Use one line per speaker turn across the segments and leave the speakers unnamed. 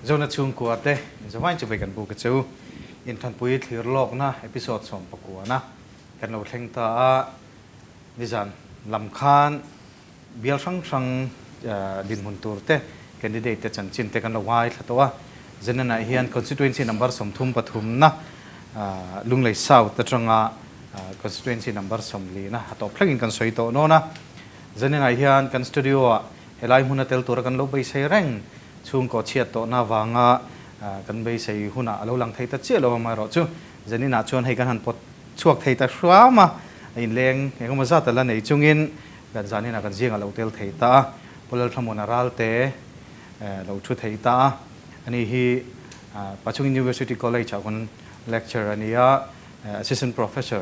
Zona chhungkua te inzavain chu vei kan buk a che u. Inthanpui thlir lawkna episode 19 na kan lo thleng ta a, nizan lam khan bial hrang hrang dinhmun tur te candidate te chanchin te kan lo ngaithla tawh a. Zenana hian constituency number 33 na Lunglei South atanga constituency number 40 na a tawp thlengin kan sawi tawh nawn a. Zenana hian kan studio ah helai hmuna tel tura kan lo beisei reng chhungkaw chhiat tawhna avanga kan beisei hunah a lo lang thei ta chiah lo amaherawh chu Zenina chuan hei kan han pawt chhuak thei ta hram a, a inleng engemaw zat a la nei chungin kan zaninah kan zingah lo tel thei ta a, Pu Lalthlamuana Ralte lo thu thei ta a, ani hi Pachung University College ah khawn lecturer a ni a, Assistant Professor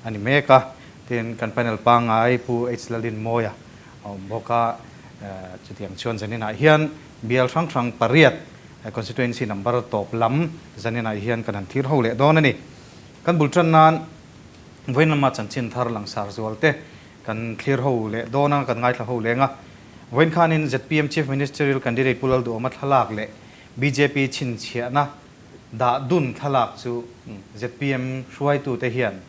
a ni mek a, tin kan panel pangngai Pu H Lalrinmawia a awm bawk a, chutiang chuan zaninah hian bial hrang hrang pariat constituency number tawp lam zaninah hian kan han thlir ho leh dawn a ni. Kan bul tan nan vawiin lama chanchin thar langsar zual te kan thlir ho leh dawn a, kan ngaithla ho leng a. Vawiin khanin zpm Chief Ministerial Candidate Pu Lalduhawma thlalak leh bjp chhinchhiahna dah dun thlalak chu zpm hruaitute hian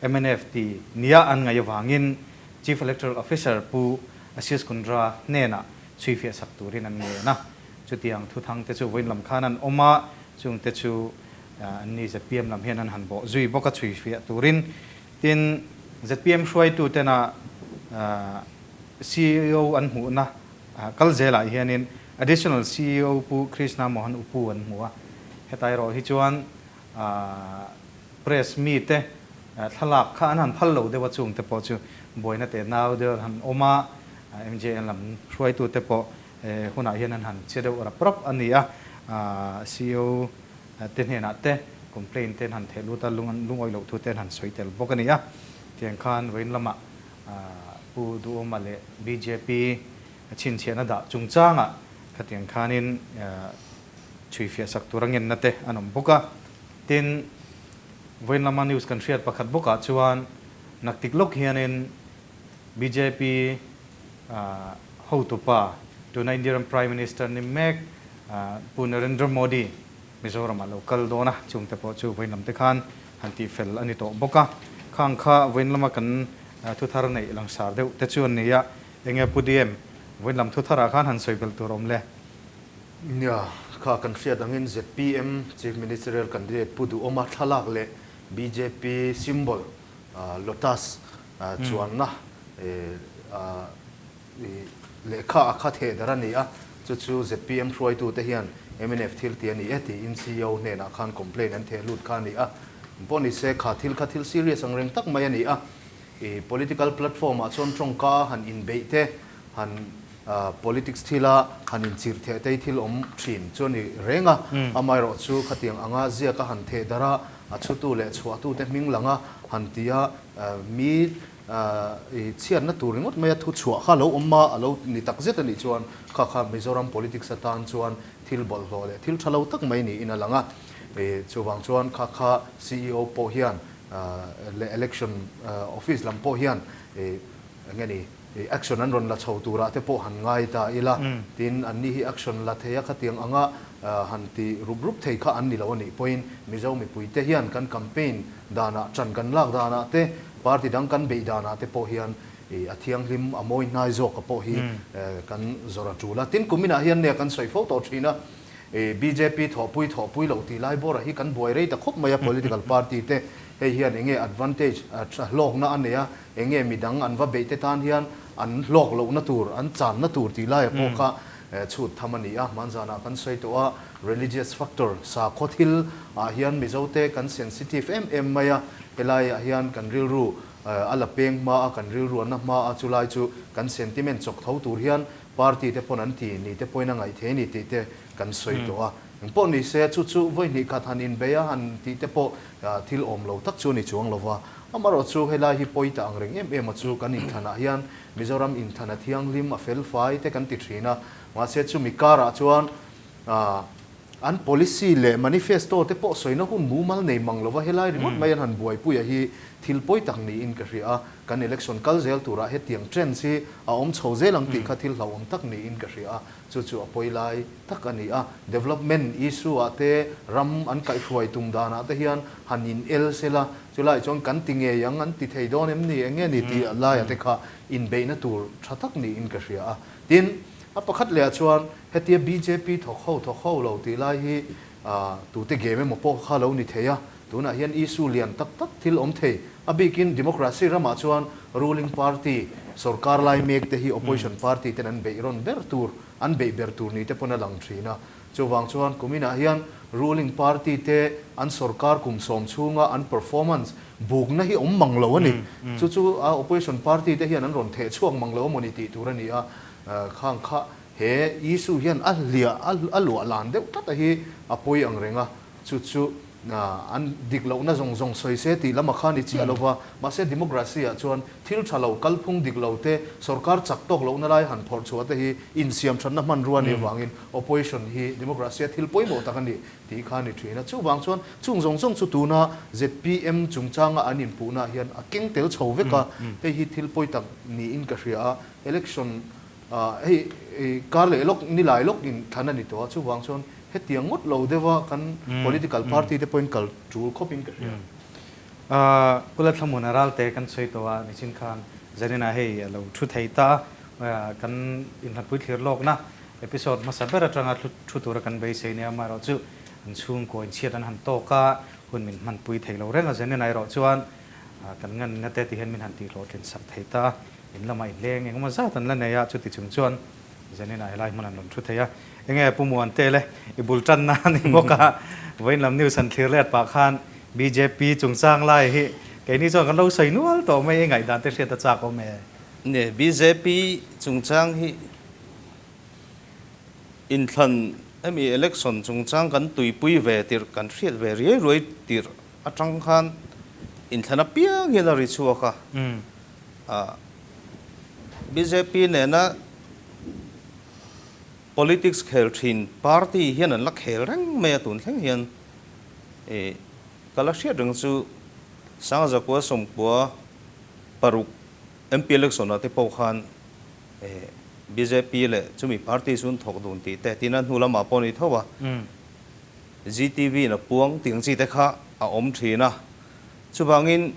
mnf ti nia an ngaih avangin Chief Electoral Officer Pu Ashish Kundra hnenah chhuifiah sak turin an ngen a. Chutiang thuthang te chu vawiin lam khan an awm a, chungte chu an ni zpm lam hian an han bawh zui bawk a chhuifiah turin. Tin, zpm hruaitu tena ceo an hmuhna kal zelah hianin Additional ceo Pu Krishna Mohan Upu an hmu a. Heta erawh hi chuan press mite thlalak kha an han phal lo deuh a, chungte pawh chu buaina teh nau deuh an han awm a, MJN lam hruaitute pawh hunah hian an han che deuh rap rap a ni a, ceo te hnenah te complaint te an han theh lut a, lungawi loh thu te an han sawi tel bawk a ni a. Tiang khan vawiin lamah Pu Duhawma leh bjp chhinchhiahna dah chungchangah khatiang khanin chhuifiah sak tur a ngenna te an awm bawk a. Tin, vawiin lama news kan hriat pakhat bawkah chuan naktik lawk hianin bjp hotupa tuna India ram Prime Minister ni mek Pu Narendra Modi Mizoramah lo kal dawn a, chungte pawh chu vawiin lam te khan han tihfel a ni tawh bawk a. Khang kha vawiin lama kan thuthar neih langsar deuh te chu an ni a, enge Pu DM vawiin lam thutharah khan han sawi belh tur awm le?
Nia, kha kan hriat angin zpm Chief Ministerial Candidate Pu Duhawma thlalak leh bjp symbol Lotus chuanna lehkha a kha theh dar a ni a, chu chu zpm hruaitute hian mnf thil ti a ni e tiin ceo hnenah khan complaint an theh lut kha a ni a. Pawh ni se kha thil kha thil serious ang reng tak mai a ni a. Political platform ah chuan tawngka han inbeih te, han politics thila han inchirh theh te hi thil awm thin chu a ni reng a. Amaherawhchu khatiang anga ziaka han theh darh a, a chhutu leh chhuahtute hming langa han ti a, mi chhiatna tur ringawt mai a thu chhuah kha lo awm a, a lo ni tak zet a nih chuan kha kha Mizoram politics atan chuan thil bawlhhlawh leh thil tha lo tak mai niin a lang a. Chuvang chuan kha kha ceo pawh hian leh election office lam pawh hian eng nge ni action an rawn la chho turah te pawh han ngai ta ila, tin anni hi action la thei a khatiang anga han ti rup rup thei kha an ni lo a nih pawhin Mizo mipuite hian kan campaign danah ṭan kan lak danah te, party dang kan beih danah te pawh hian a thianghlim a mawi hnai zawka pawh hi kan zawrh a ṭul a. Tin kuminah hian nia kan sawi fo tawh ṭhin a, bjp thawhpui thawhpui loh tih lai bawrah hi kan buai rei ta khawp mai a, political party te hei hian enge advantage hlawkna a nei a, enge midang an va beih te tan hian an hlawk lohna tur, an channa tur tih laia pawh kha chhut tham a ni a. Hmanzanah kan sawi tawh a, religious factor, sakhaw thil ah hian Mizote kan sensitive em em mai a, helaiah hian kan rilru a la peng hma a, kan rilru a na hma a, chulai chu kan sentiment chawk tho tur hian party te pawn an ti ni te pawhin a ngaih thei a ni tih te kan sawi tawh a. Engpawh ni se, chu chu vawi hnih khat han inbei a, han tih te pawh thil awm lo tak chu a ni chuang lo va. Amaherawh chu helai hi pawi ta ang reng em em a chu kan inthlanah hian Mizoram inthlan a thianghlim a fel fai te kan ti thin a, mahse chumi karah chuan An policy leh manifesto te pawh sawina hun mumal nei mang lova helai ringawt mai an han buaipuia hi thil pawi tak niin ka hria a, kan election kal zel turah hetiang trends hi a awm chho zel ang tih kha thil hlauhawm tak niin ka hria a, chu chu a pawi lai tak a ni a. Development issue ah te ram an kaihhruai tum danah te hian han in el sela, chulaiah chuan kan ti ngei ang, an ti thei dawn em ni, eng nge ni tih laia te kha inbeihna tur tha tak niin ka hria a. Tin, a pakhat lehah chuan hetia bjp thawk ho thawk ho lo tih lai hi tute game emaw pawh kha lo ni thei a, tunah hian issue lian tak tak thil awm thei. A bikin democracy ramah chuan ruling party sorkar lai mek te hi opposition party ten an beih rawn ber tur, an beih ber tur ni te pawn a lang thin a. Chuvang chuan kuminah hian ruling party te an sorkar kum sawm chhunga an performance bukna hi awm mang lo a ni. Chu chu a opposition party te hian an rawn theh chhuak mang lo a maw ni tih tur a ni a. Khang kha he issue hian a hliah a luah lan deuh tlat a hi a pawi ang reng a. Chu chu an dik lohna zawng zawng sawi se tih lam a kha ni chiah lo va, mahse democracy ah chuan thil tha lo, kalphung dik lo te, sorkar chak tawk lohna lai han phawrh chhuah te hi insiam thatna hmanrua nih avangin opposition hi democracy a thil pawimawh tak a ni tih kha a ni thin a. Chuvang chuan chung zawng zawng chu tuna zpm chungchanga an inpuhna ah hian a keng tel chho vek a, hei hi thil pawi tak niin ka hria a, election Hei kar leh lawk ni lai lawk in thlan a ni tawh a, chuvang chuan hetiang ngawt lo deuha kan political party te pawhin kal tul khawp in ka hria.
Kula thlamun a ral te kan sawi tawh a, nichin khan Zanina hei a lo thu thei ta a, kan inhlatpui thlir lawkna episode hmasa ber atanga thu tura kan beisei nia, amaherawhchu an chhungkaw inchhiat an han tawk a, hun min hmanpui thei lo reng a, Zanina erawh chuan kan ngan na te ti hian min han tihhlawhtlin sak thei ta a. In lamah in leng engemaw zat an la nei a, chuti chung chuan Zaninah helai hmun an rawn thu thei a. Enge Pu Muante le i bul tanna a ni bawk a, vawiin lam news han thlir let pah khan bjp chungchang lai hi keini chuan kan lo sawi nual tawh mai, i ngaihdan te hriat a chak awm e.
Ne, bjp chungchang hi inthlan hemi election chungchang kan tuipui ve tirh kan hriat ve riai ruai tirh atang khan inthlan apiang hian a ri chhuak a. A bjp nena politics khel thin party hian an la khel reng mai a tun thleng hian i ka la hriat reng chu Sangzakua Sawmkua paruk MP election ah te pawh khan bjp leh chumi party chu an thawk dun tih te tin a hnu lamah pawh a ni tho a GTV in a puang tih ang chi te kha a awm thin a chuvangin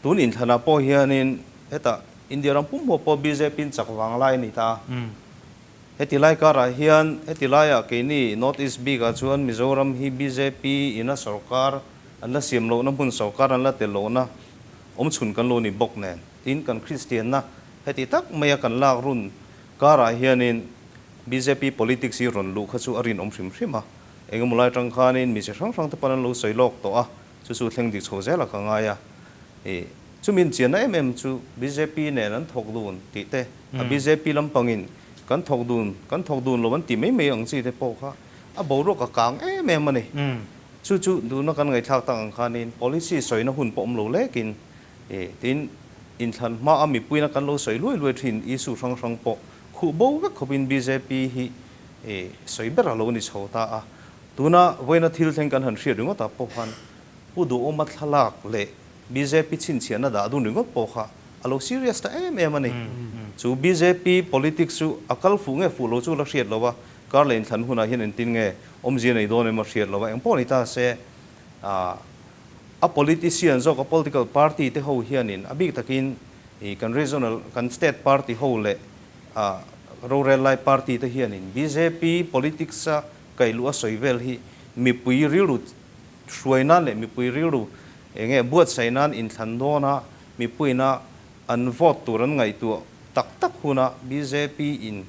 Tun inthlanah pawh hianin hetah India ram pum pawh pawh bjp in chak vang lai a ni ta a. Heti lai karah hian heti laiah keini North East bikah chuan Mizoram hi bjp ina sorkar an la siam lohna hmun sorkar an la tel lohna awmchhun kan lo ni bawk nen tin kan Kristianna heti tak maia kan lak run karah hianin bjp politics hi rawn luh kha chu a rinawm hrim hrim a. Engemaw lai atang khanin mi chi hrang hrang te pawn an lo sawi lawk tawh a. Chu chu thleng dik chho zel a ka ngai a, i chumi inchianna em em chu bjp nen an thawk dun tih te, a bjp lampangin kan thawk dun, kan thawk dun lo an ti mai mai ang chi te pawh kha a boruak a kang em em a ni. Chu chu duhna kan ngaihthlak tak ang khanin policy sawina hun pawh awm lo lekin i tin inthlan hma a mipuina kan lo sawi luai luai thin issue hrang hrang pawh khuh bo vek khawpin bjp hi i sawi ber a lo ni chho ta a. Tuna vawiina thil thleng kan han hriat ringawt ah pawh khan Pu Duhawma thlalak leh bjp chhinchhiahna dah dun ringawt pawh kha a lo serious ta em em a ni. Chu bjp politics chu a kal fuh nge fuh lo chu la hriat lo a, kar leh inthlan hunah hian engtin nge awmzia nei dawn em a hriat lo a, engpawh ni ta se a politician zawk a political party te ho hianin a bik takin kan regional kan state party ho leh rorel lai party te hianin bjp politics a Kaihluh a sawi vel hi mipui rilru hruai nan leh mipui rilru eng nge buatsaih nan inthlan dawn a, mipuiina an vote tur an ngaihtuah tak tak huna bjp in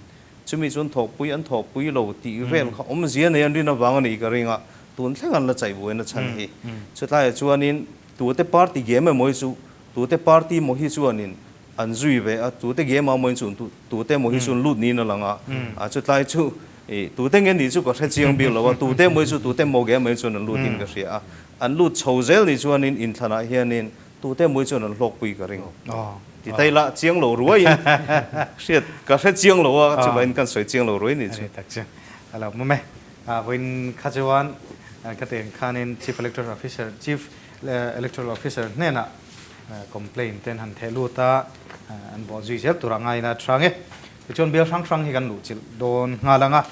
chumi chu an thawhpui an thawhpui lo tih vel kha awmzia nei an rin avang a ni ka ring a, tun thleng an la chaih buaina chhan hi. Chutlaiah chuanin tute party game emaw hi chu tute party maw hi chuanin an zui ve a, tute game a maw in chu tute maw hi chu an lut niin a lang a, a chutlai chu I tute nge nih chu ka hre chiang bik lo a, tute maw hi chu tute maw ge mai chuan an lut in ka hria a, an lut chho zel nih chuanin inthlanah hianin tute maw hi chuan an hlawkpui ka ring. Ti ta ila chiang lo ruaiin hriat ka hre chiang lo a, chuvangin kan sawi chiang lo ruai nih chu.
Ani tak chu a lo hmu mai. Vawiin kha chuan ka teng khanin Chief Electoral Officer, Chief Electoral Officer hnenah complaint te an han theh lut a, an bawh zui zel tur a ngaina a tha nge. Tichuan bial hrang hrang hi kan luhchilh dawn nghal ang a,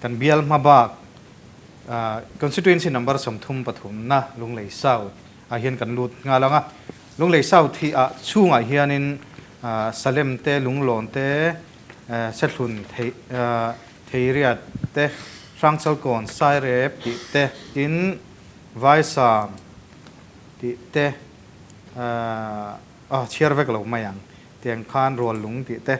kan bial hma bak Constituency number 33 na Lunglei South ah hian kan lut nghal ang a. Lunglei South hi ah chhungah hianin Salem te, Lunglawn te, Sethlun Theiriat te, Hrangchalkawn, Sairep tih te, tin Vaisam tih te, ah chhiar vek lo mai ang, tiang khan Ruallung tih te,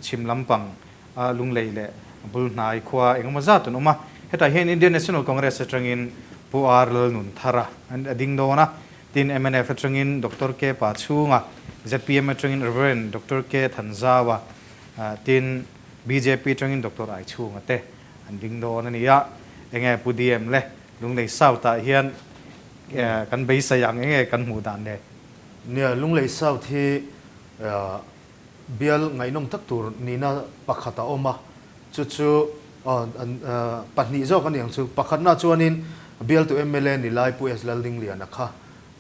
chhim lampang Lunglei leh Bulhnai khua engemaw zat an awm a. Hetah hian Indian National Congress atangin Pu R Lalnunthara a ding dawn a, tin mnf atangin Doctor K Pachhunga, zpm atangin Rev. Doctor K Thanzaua, tin bjp atangin Doctor Aichhunga te an ding dawn a ni a. Enge Pu DM le Lunglei South ah hian kan beisei ang enge kan hmuh dan le?
Nia, Lunglei South hi Bial ngaihnawm tak tur nihna pakhat a awm a, chu chu pahnih zawk a ni ang chu. Pakhatna chuanin bialtu mla ni lai Pu S Laldingliana kha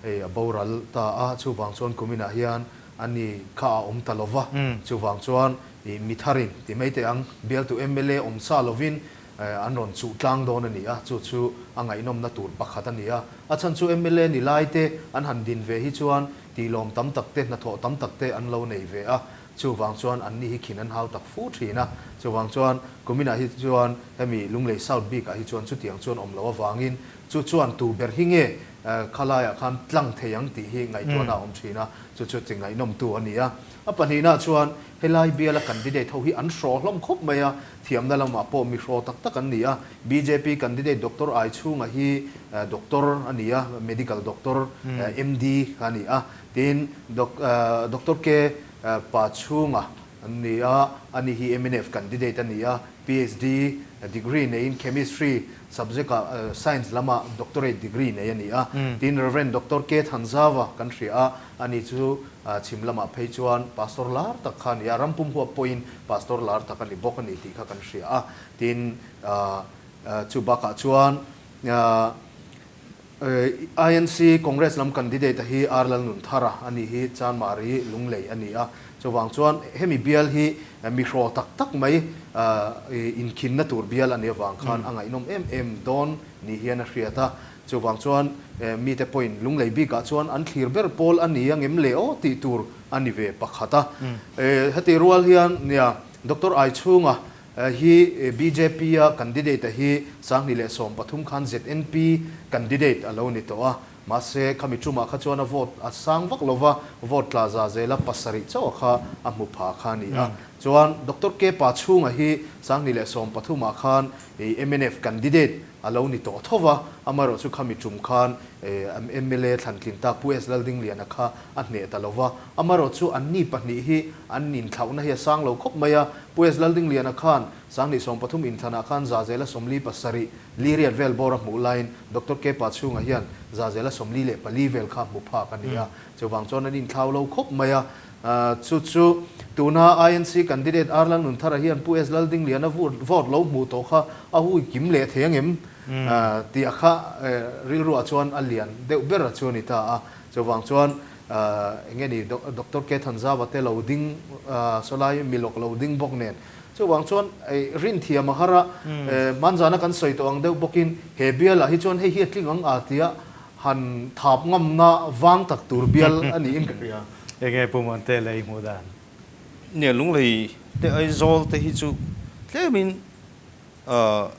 hei a boral ta a, chuvang chuan kuminah hian a ni kha a awm ta lo va, chuvang chuan mi tharin ti mai teh ang, bialtu mla awm sa lovin an rawn chuh tlang dawn a ni a, chu chu a ngaihnawmna tur pakhat a ni a. A chhan chu mla ni laite an han din ve hi chuan Tihlawm tam tak te, hnathawh tam tak te an lo nei ve a, chuvang chuan anni hi khin an hau tak fu thin a. Chuvang chuan kuminah hi chuan hemi Lunglei South bikah hi chuan chutiang chuan awm loh avangin chu chuan tu ber hi nge khalaiah khan tlang thei ang tih hi ngaihtuahna a awm thin a, chu chu chi ngaihnawmtu a ni a. A pahnihna chuan helai biala candidate ho hi an hraw hlawm khawp mai a, thiamna lamah pawh mi hraw tak tak an ni a. Bjp candidate Doctor Aichhunga hi doctor a ni a, medical doctor, MD a ni a. Tin, Doctor K Pachhunga an ni a, ani hi mnf candidate a ni a, PhD degree neiin chemistry subject-ah science lama doctorate degree nei a ni a. Tin, Rev. Doctor K Thanzava kan hria a, ani chu chhim lamah phei chuan pastor lar tak kha a ni a, ram pum huap pawhin pastor lar tak a ni bawk a ni tih kha kan hria a. Tin, chu bakah chuan INC Congress lam candidate a hi R Lalnunthara a nih hi, Chanmari Lunglei a ni a. Chuvang chuan hemi bial hi mi hraw tak tak mai inkhinna tur bial a nih avang khan a ngaihnawm em em dawn ni hian a hriat a. Chuvang chuan mite pawhin Lunglei bikah chuan an thlir ber pawl a ni angem le aw tih tur a ni ve pakhat a. Heti rual hian nia Doctor Aichhunga Hi bjp a candidate a hi 2013 khan ZNP candidate a lo ni tawh a, mahse khami tumah kha chuan a vote a sang vak lova, vote tla za zela pasarih chauh a kha a hmu pha kha a ni a. Chuan Doctor K Pachhunga hi 2013 ah khan mnf candidate a lo ni tawh tho va, amaherawh chu khami tum khan mla thlantlin tak Pu S Laldingliana kha a hneh ta lova, amaherawh chu anni pahnih hi an inthlauhna hi a sang lo khawp mai a, Pu S. Laldingliana khan 2013 inthlanah khan Zazela 47 li riat vel bawr a hmuh laiin Doctor K. Pachhunga hian Zazela 44 vel kha hmu phak a ni a, chuvang chuan an inthlau lo khawp mai a. Chu chu tuna INC candidate R. Lalnunthara hian Pu S. Laldingliana vote lo hmuh tawh kha a hui kim leh thei angem tih a kha rilruah chuan a lian deuh ber a chu a ni ta a. Chuvang chuan Enge ni Doctor K Thanzava te lo ding sawlai milawk lo ding bawk nen chuvang chuan rinthiam a har a, hmanzana kan sawi tawh ang deuh bawkin he bialah hi chuan hei hi a tling ang a tia han thap ngamna vang tak tur bial a niin ka hria.
Enge Pu Muante lei hmuh dan?
Nia Lunglei te Aizawl te hi chu tlemin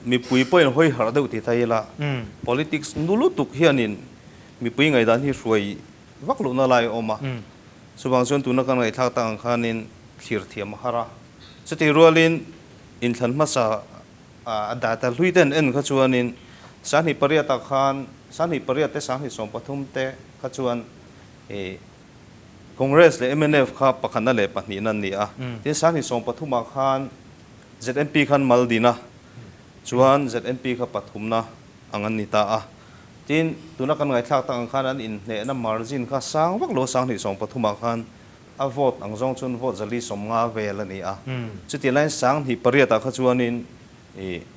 Mipui pawhin hawi harh deuh ti ta ila, politics nu lutuk hianin mipui ngaihdan hi hruai vak lohna lai a awm a. Chuvang chuan tuna kan ngaihthlak tak ang khanin thlir thiam a har a. Chutih rualin inthlan hmasa a data hlui te an en kha chuanin 28 ah khan 28 te 23 te kha chuan Congress leh mnf kha pakhatna leh pahnihna an ni a. Tin 23 ah khan ZNP khan mal din a, chuan ZNP kha pathumna ang an ni ta a. Tin, tuna kan ngaithlak tak ang khan an inhnehna margin kha sang vak lo, 23 ah khan a vote ang zawng chuan vote 450 vel a ni a. Chutih laiin 28 ah kha chuanin.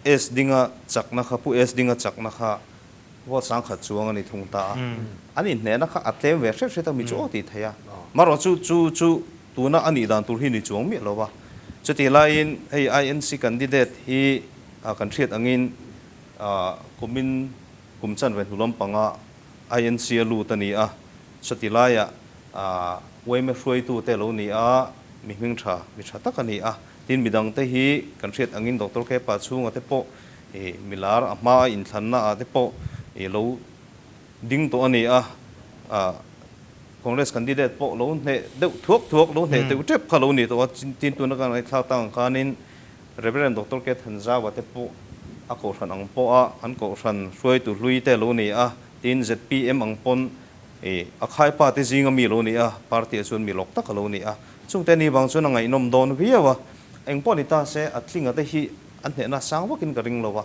S dinga chakna kha Pu S dinga chakna kha vote sangkhat chuang a ni thung ta a. An inhnehna kha a tlem ve hret hret a mi chu aw tih theih a. Marawh chu chu chu tuna a nih dan tur hi ni chuang miah lo va. Chutih laiin hei INC candidate hi kan hriat angin kumin kum chanve hnu lampanga INC a lut a ni a. Chutih laiah yma hruaitute lo ni a, mi hming tha, mi tha tak a ni a. Tin, midangte hi kan hriat angin Doctor Kepa chhunga te pawh milar a hma a inthlanna ah te pawh lo ding tawh a ni a, Congress candidate pawh lo hneh deuh thuak thuak, lo hneh deuh tep kha lo ni tawh a, tin tuna kan ngaihthlak tak ang khanin Reverend Doctor K Thanzawa te pawh a kohhran ang pawh a an kohhran hruaitu hlui te lo ni a, tin zpm ang pawn a khaipa te zinga mi lo ni a, party ah chuan mi lawk tak a lo ni a. Chungte ni vang chuan a ngaihnawm dawn viau a, eng pawh ni ta se a tlinga te hi an hnehna sang vakin ka ring lo a,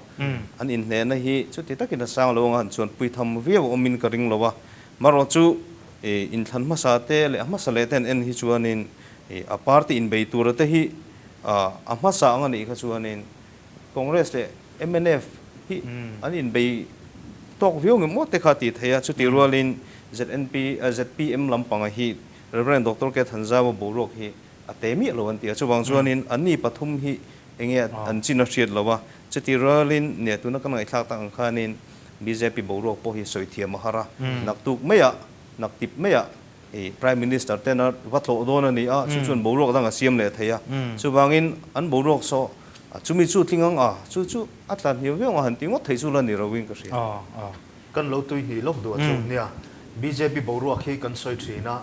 an inhnehna hi chuti takin a sang lo anga han chuan puitham viau awmin ka ring lo a, marawh chu inthlan hmasa te leh a hmasa leh te an en hi chuanin a party inbei tura te hi a hmasa ang a nih kha chuanin Congress leh mnf hi an inbei tawk viau ngem aw te kha tih theih a, chutih rualin ZNP zpm lampanga hi Rev. Doctor K. Thanzawa boruak hi a te miah lo an ti a, chuvang chuanin anni pathum hi enge an chin a hriat lo a, chuti rualin nia tuna kan ngaihthlak tak ang khanin bjp boruak pawh hi sawi thiam a har a, naktuk maiah, naktip maiah i Prime Minister ten a va tlawh dawn a ni a, chu chuan boruak dang a siam leh thei a, chuvangin an boruak saw chumi chu tling ang a, chu chu a tla hniau viau ang a han ti ngawt thei chu la ni lo in ka hria.
Kan lo tui hnih lawk duh a chu nia. Bjp boruak hi kan sawi thin a,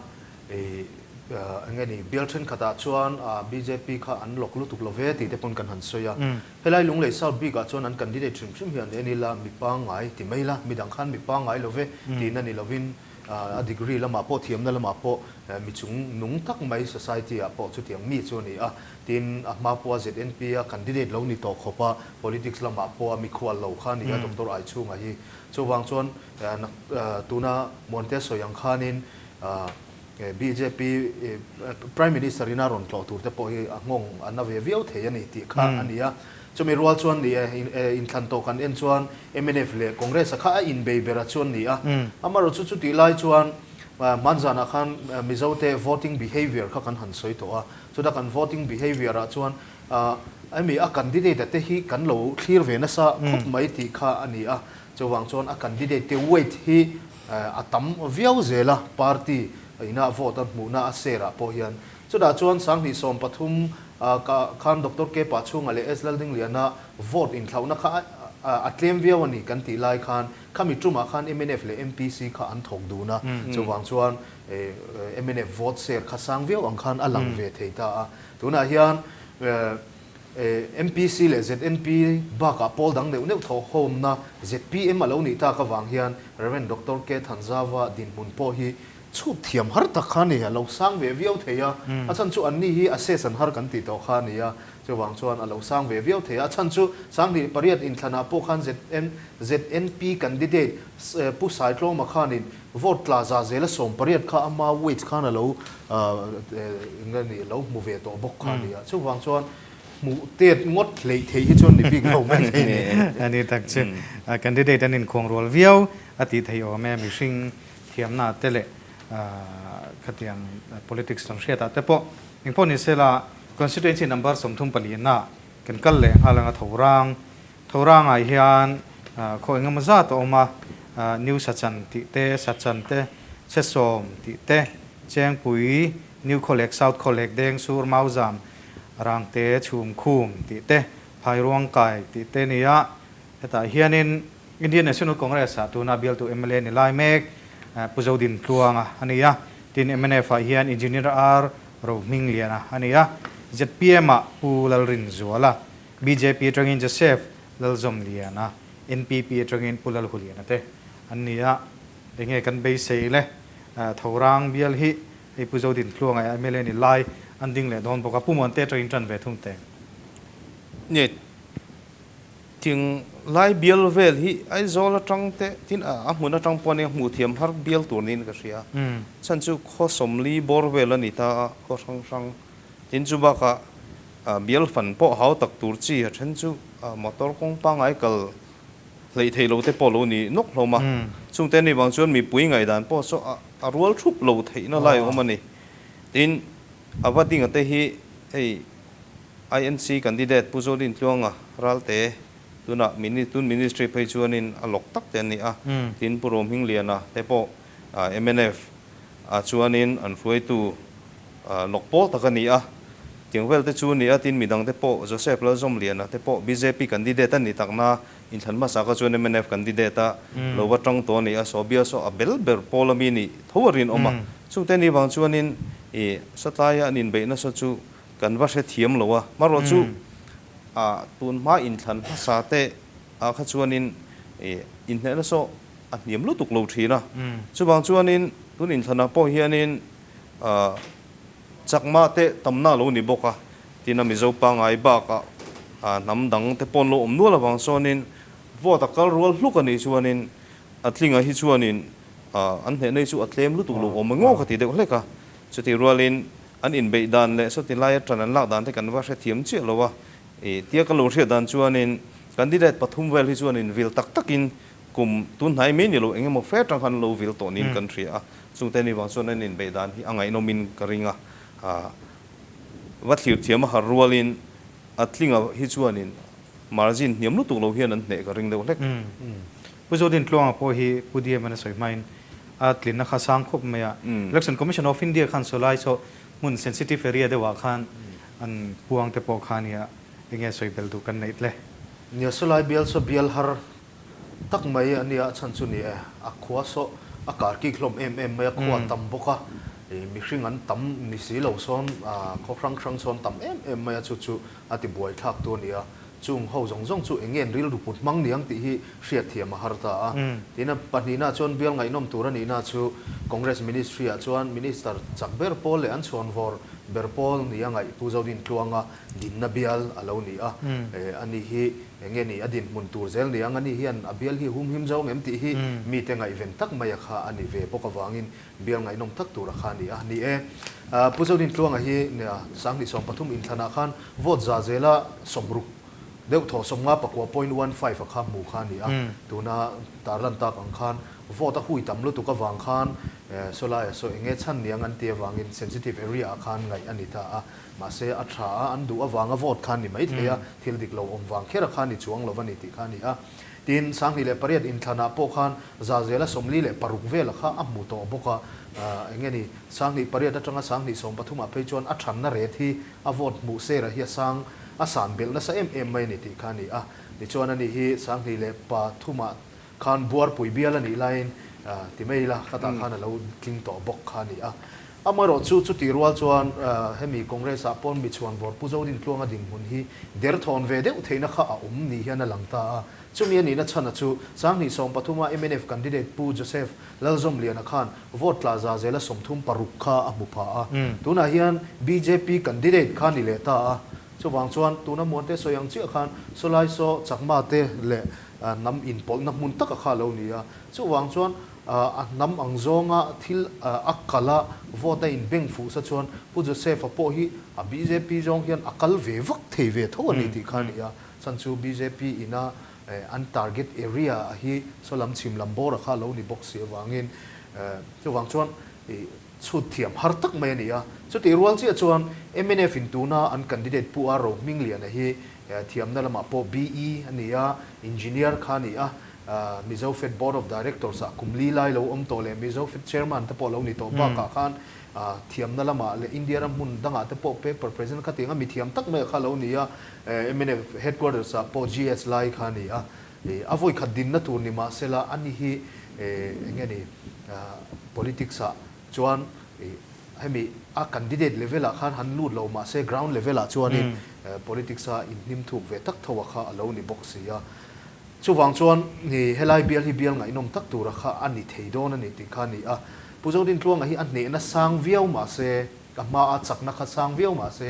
ih eng nge ni, bial thenkhatah chuan bjp kha an lawk lutuk lo ve tih te pawn kan han sawi a. Helai Lunglei South bikah chuan an candidate hrim hrim hian en ila mi pangngai ti mai ila, midang khan mi pangngai lo ve tihna ni lovin a degree lamah pawh thiamna lamah pawh mi chung nung tak mai society ah pawh chutiang mi chu a ni a. Tin, a hma pawha ZNP a candidate lo ni tawh khawp a, politics lamah pawh a mikhual lo kha a ni a, Doctor Aichhunga hi. Chuvang chuan tuna Muante sawi ang khanin bjp Prime Minister ina rawn tlawh tur te pawh hi a nghawng a na ve viau thei a ni tih kha a ni a. Chumi rual chuan ni e, inthlan tawh kan en chuan mnf leh Congress a kha a inbei ber a chuan ni a. Amaherawhchu chutih lai chuan hmanzanah khan Mizote voting behaviour kha kan han sawi tawh a. Chuta kan voting behaviour ah chuan hemi a candidate a te hi kan lo thlir ve nasa khawp mai tih kha a ni a, chuvang chuan a candidate te weight hi a tam viau zel a, party ina vote a hmuhna a share ah pawh hian. Chutah chuan 2013 khan Doctor K Pachhunga leh S Laldingliana vote inthlauhna kha a tlem viau a ni kan tih lai khan khami tumah khan mnf leh MPC kha an thawk dun a, chuvang chuan Mnf vote share kha sang viau ang khan a lang ve thei ta a. Tunah hian MPC leh ZNP bakah pawl dang neuh neuh thawhawmna zpm a lo nih tak avang hian Rev. Doctor K. Thanzava dinhmun pawh hi chhut thiam har tak kha a ni, a lo sang ve viau thei a. A chhan chu anni hi assess an har kan tih tawh kha a ni a, chuvang chuan a lo sang ve viau thei a. A chhan chu 2008 inthlanah pawh khan ZNP candidate Pu Saitlawma khanin Vote tla za zela 18 kha ama weight khan a lo eng ni lo hmu ve tawh bawk kha a ni a, chuvang chuan hmuh tet ngawt hleih theih hi chuan ni bik lo mai thei ni.
A ni tak chu candidate an inkhuang rual viau a tih theih awm e, mihring thiamna te leh khatiang politics lam hriatah te pawh engpawh ni sela constituency number 34 na kan kal leh nghal anga Thorang Thorangah hian khaw engemaw zat a awm a, New Sachan tih te, Sachan te, Chesawm tih te, Chengpui, New Khawlek, South Khawlek, Dengsur, Mauzam, Rangte, Chhumkhum tih te, Phairuangkai tih te a ni a. Hetah hianin Indian National Congress-ah tuna bialtu mla ni lai mek Pu Zodin Tluanga a ni a, tin MNF-ah hian Engineer R Rohmingliana a ni a, ZPM-ah Pu Lalrinzuala Bjp atangin Joseph Lalzawmliana, NPP atangin Pu Lalhuliana te an ni a, enge kan beisei le, Thorang bial hi hei Pu Zodin Tluanga mla ni lai an ding leh dawn bawk a, Pu Muante atangin tan ve thung teh.
Nge ting lai bial vel hi Aizawl atang te tin a hmun atang pawh ania hmuh thiam har bial tur niin ka hria. Chhan chu khaw sawmli bawr vel a ni ta a, khaw hrang hrang tin chu bakah. Bial fan pawh hau tak tur chi a then chu motor kawng pangngai kal hleih theih lo te pawh lo ni nawk hlawm a. Chungte anih vang chuan mipui ngaihdan pawh saw a rual thup lo theihna lai awm a ni. Tin, a va dinga te hi hei INC candidate Pu Zodin Tluanga Ralte tunah tun ministry phei chuanin a lawk tak te an ni a. Tin, Pu Rohmingliana te pawh mnf ah chuanin an hruaitu lawk pawl tak a ni a. Tiang vel te chu a ni a, tin midang te pawh Joseph Lalzawmliana te pawh bjp candidate a ni takna inthlan hmasa kha chuan mnf candidate a lo va tang tawh a ni a, Sobia saw a bel ber pawl ami nih tho a rinawm a. Chungte ni vang chuanin ih sawtlaia an inbeih nasa chu kan va hrethiam lo a, hmarawh chu ah tun hma inthlan hmasa te ah kha chuanin ih inhnehna saw a hniam lutuk lo thin a. Chuvang chuanin tun inthlanah pawh hianin ah Chakma te tamna a lo ni bawk a, tin a Mizo pangngai bakah hnam dang te pawn lo awm nual avang sawnin vote a kal rual hluk a nih chuanin a tlinga hi chuanin an hnehna hi chu a tlem lutuk lo awm engaw ka ti deuh hlek a. Chutih rualin an inbeih dan leh sawti laia tan an lak dan te kan va hrethiam chiah lo a, tia ka lo hriat dan chuanin candidate pathum vel hi chuanin vil tak takin kum tunhnai mai ni lo eng emaw fe atang khan lo vil tawh niin kan hria a. Chungte ni vang chuan an inbeih dan hi a ngaihnawmin ka ring a, va thlir thiam a har rualin a tlinga hi chuanin margin hniam lutuk lo hian an hneh ka ring deuh hlek.
Pu Zodin Tluanga pawh hi Pu Diaman a sawi hmain a tlinna kha sang khawp mai a, Election Commission of India khan sawlai saw hmun sensitive area deuhah khan an puang te pawh kha a nia, enge sawi bel duh kan neih tle.
Nia sawlai bial saw bial har Tak mai a nia a chhan chu ni e, a khua saw a kar kik hlawm em em mai a, khua a tam bawk a, ih mihring an tam ni si lo sawn khaw hrang hrang sawn tam em em mai a, chu chu a ti buai thlak tu a ni a, chung ho zawng zawng chu eng nge an rilru put hmang niang tih hi hriatthiam a har ta a. Tin a pahnihna chuan bial ngaihnawm tur a nihna chu Congress Ministry ah chuan Minister chak ber pawl leh an chhuanvawr ber pawl ni a ngaih Pu Zodin Tluanga dinna bial a lo ni a, a ni hi Eng nge ni a dinhmun tur zel ni ang a ni hian a bial hi hum him zo ngem tih hi mite ngaihven tak mai a kha a ni ve bawk avangin bial ngaihnawm tak tur a kha a ni a ni e. Pu Zodin Tluanga hi 2013 inthlanah khan vote za zela 60 deuh thaw 59.15 a kha hmu kha a ni a, tuna tarlan tak ang khan vote a hui tam lutuk avang khan sawlai a sawi eng nge chhan ni ang an ti avangin sensitive area ah khan ngaih a ni ta a. Mahse, a tha a, an duh avanga vote kha a ni maithei a, thil dik lo awm vang kher a kha a ni chuang lo va ni tih kha a ni a. Tin, 2008 inthlanah pawh khan Zazela 46 vela kha a hmu tawh bawk a, eng nge ni, 2008 atanga 2013 ah phei chuan a thanna ret hi a vote hmuh sera hi a sang, a san belh nasa em em mai a ni tih kha a ni a. Tichuan, ani hi 2003 ah khan buarpui bial a nih laiin ti mai ila khatah khan a lo tling tawh bawk kha a ni a. Amaherawh chu chutih rual chuan hemi Congress ah pawn mi chhuanvawr Pu Zodin Tluanga dinhmun hi derthawn ve deuh theihna kha a awm ni hian a lang ta a. Chumi a nihna chhana chu 2013 a mnf candidate Pu Joseph Lalzawmliana khan vote tla za zela 36 kha a hmu pha a. Tunah hian bjp candidate kha ni leh ta a. Chuvang chuan tuna Muante sawi ang chiah khan sawlai saw Chakma te leh hnam inpawlhna hmun taka kha a lo ni a. Chuvang chuan a hnam ang zawnga thil a kal a, vote a inbeng fuh sa chuan Pu Joseph-a pawh hi a bjp zawng hian a kal ve vak thei ve tho a ni tih kha a ni a. Chhan chu bjp ina an target area hi saw lam chhim lam bawra kha a lo ni bawk si avangin chuvang chuan chhut thiam har tak mai a ni a. Chutih rual chiah chuan mnf in tuna an candidate Pu R Rohmingliana hi Thiamna lamah pawh BE a ni a, Engineer kha a ni a, Mizo Fed Board of Directors ah kum li lai lo awm tawh leh Mizo Fed Chairman te pawh lo ni tawh bakah khan thiamna lamah leh India ram hmun dangah te pawh paper present kha tiang a mi thiam tak mai kha lo ni a, mnf Headquarters ah pawh GS lai kha a ni a, a vawi khat dinna tur ni mahsela ani hi eng nge ni politics ah chuan Hemi a candidate level ah khan han lut lo mahse ground level ah chuanin politics a inhnim thuk ve tak tho a kha a lo ni bawk si a. Chuvang chuan helai bial hi bial ngaihnawm tak tura kha a ni thei dawn a ni tih kha a ni a. Pu Zodintluanga hi a hnehna sang viau mahse a hma a chakna kha sang viau mahse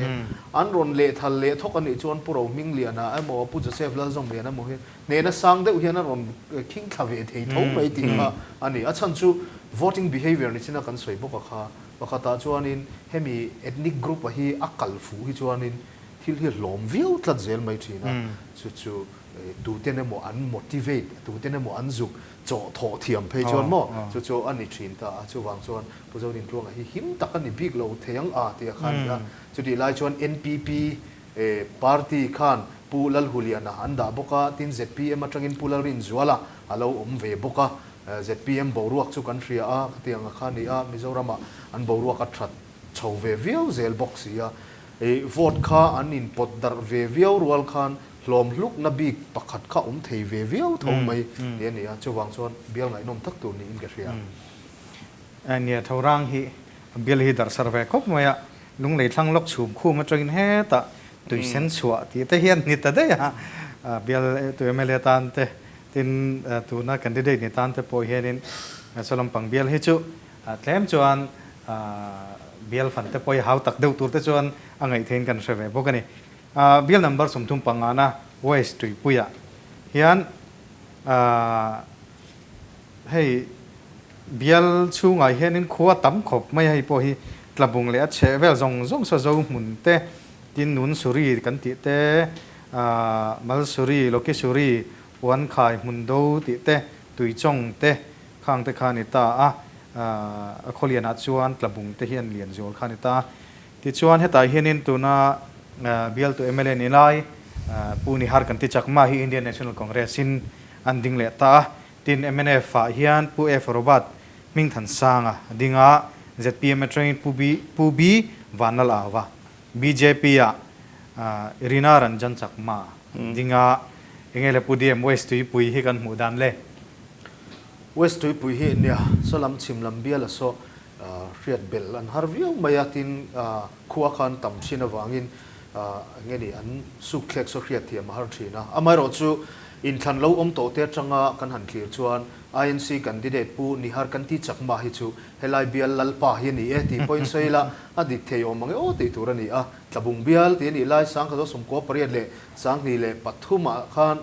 an rawn lehthal leh thawk a nih chuan Pu Rohmingliana emaw Pu Joseph Lalzawmliana emaw hi hnehna sang deuh hian a rawn khing thla ve thei tho mai tih kha a ni. A chhan chu voting behaviour ni china kan sawi bawk a kha. Pakhatah chuanin hemi ethnic group a hi a kal fuh hi chuanin thil. thil hi a hlawm viau tlat zel mai thin a, chu chu tuten emaw an motivate, tuten emaw an zuk chawh thawh thiam phei chuan maw chu chu a ni thin ta a, chuvang chuan Pu Zodintluanga hi him tak a ni bik lo thei ang a tih a kha a ni a, chutih lai chuan NPP party khan Pu Lalhuliana an dah bawk a, tin zpm atangin Pu Lalrinzuala a lo awm ve bawk a, zpm boruak chu kan hria a, khatiang a kha a ni a, Mizoramah an boruak a that chho ve viau zel bawk si a, vote kha an inpawt darh ve viau rual khan hlawm hlukna bik pakhat kha awm thei ve viau tho mai tih a ni a, chuvang chuan bial ngaihnawm tak tur niin ka hria.
Nia tho rang hi bial hi darh sar ve khawp mai a, lunglei thlang lawk chhum khum atangin hetah tui sen chhuah tih te hian ni ta daih a, bial tu mla tan te tin tuna candidate ni tan te pawh hianin saw lampang bial hi chu tlem chuan bial fan te pawh hi hau tak deuh tur te chuan a ngaih theihin kan hre ve bawk a ni. Bial number 35 na West Tuipuiah hian Hei bial chhungah hianin khua tam khawp mai a, hei pawh hi tlabung leh a chheh vel zawng zawng saw zo hmun te, tin Nunsuri kan tih te, Malsuri, Lokisuri, Puankhai, Hmundo tih te, Tuichawng te khang te kha a ni ta a, a khawlianah chuan tlabung te hi an lian zual kha a ni ta a. Tichuan hetah hianin tuna bialtu mla ni lai Pu Nihar kan ti chak mah hi Indian National Congress in an ding leh ta a, tin mnf ah hian Pu F Robert Hmingthansanga a ding a, zpm atangin Pu B Pu B Vanlal Ava, bjp ah Irina Ranjan Chakma an ding a, enge le Pu DM West Tuipui hi kan hmuh dan le?
West Tuipui hi nia saw lam chhim lam bial a saw hriat belh an har viau mai a, tin khua khan tam thin avangin eng nge ni an suk thlek saw hriat thiam a har thin a. Amaherawhchu inthlan lo awm tawh te atanga kan han thlir chuan INC candidate Pu Nihar Kanti Chakma hi chu helai bial Lalpa hi a ni e tih pawhin sawi ila a dik thei awm ang e aw tih tur a ni a. Tlabung bial tih a nih lai 1993 ah khan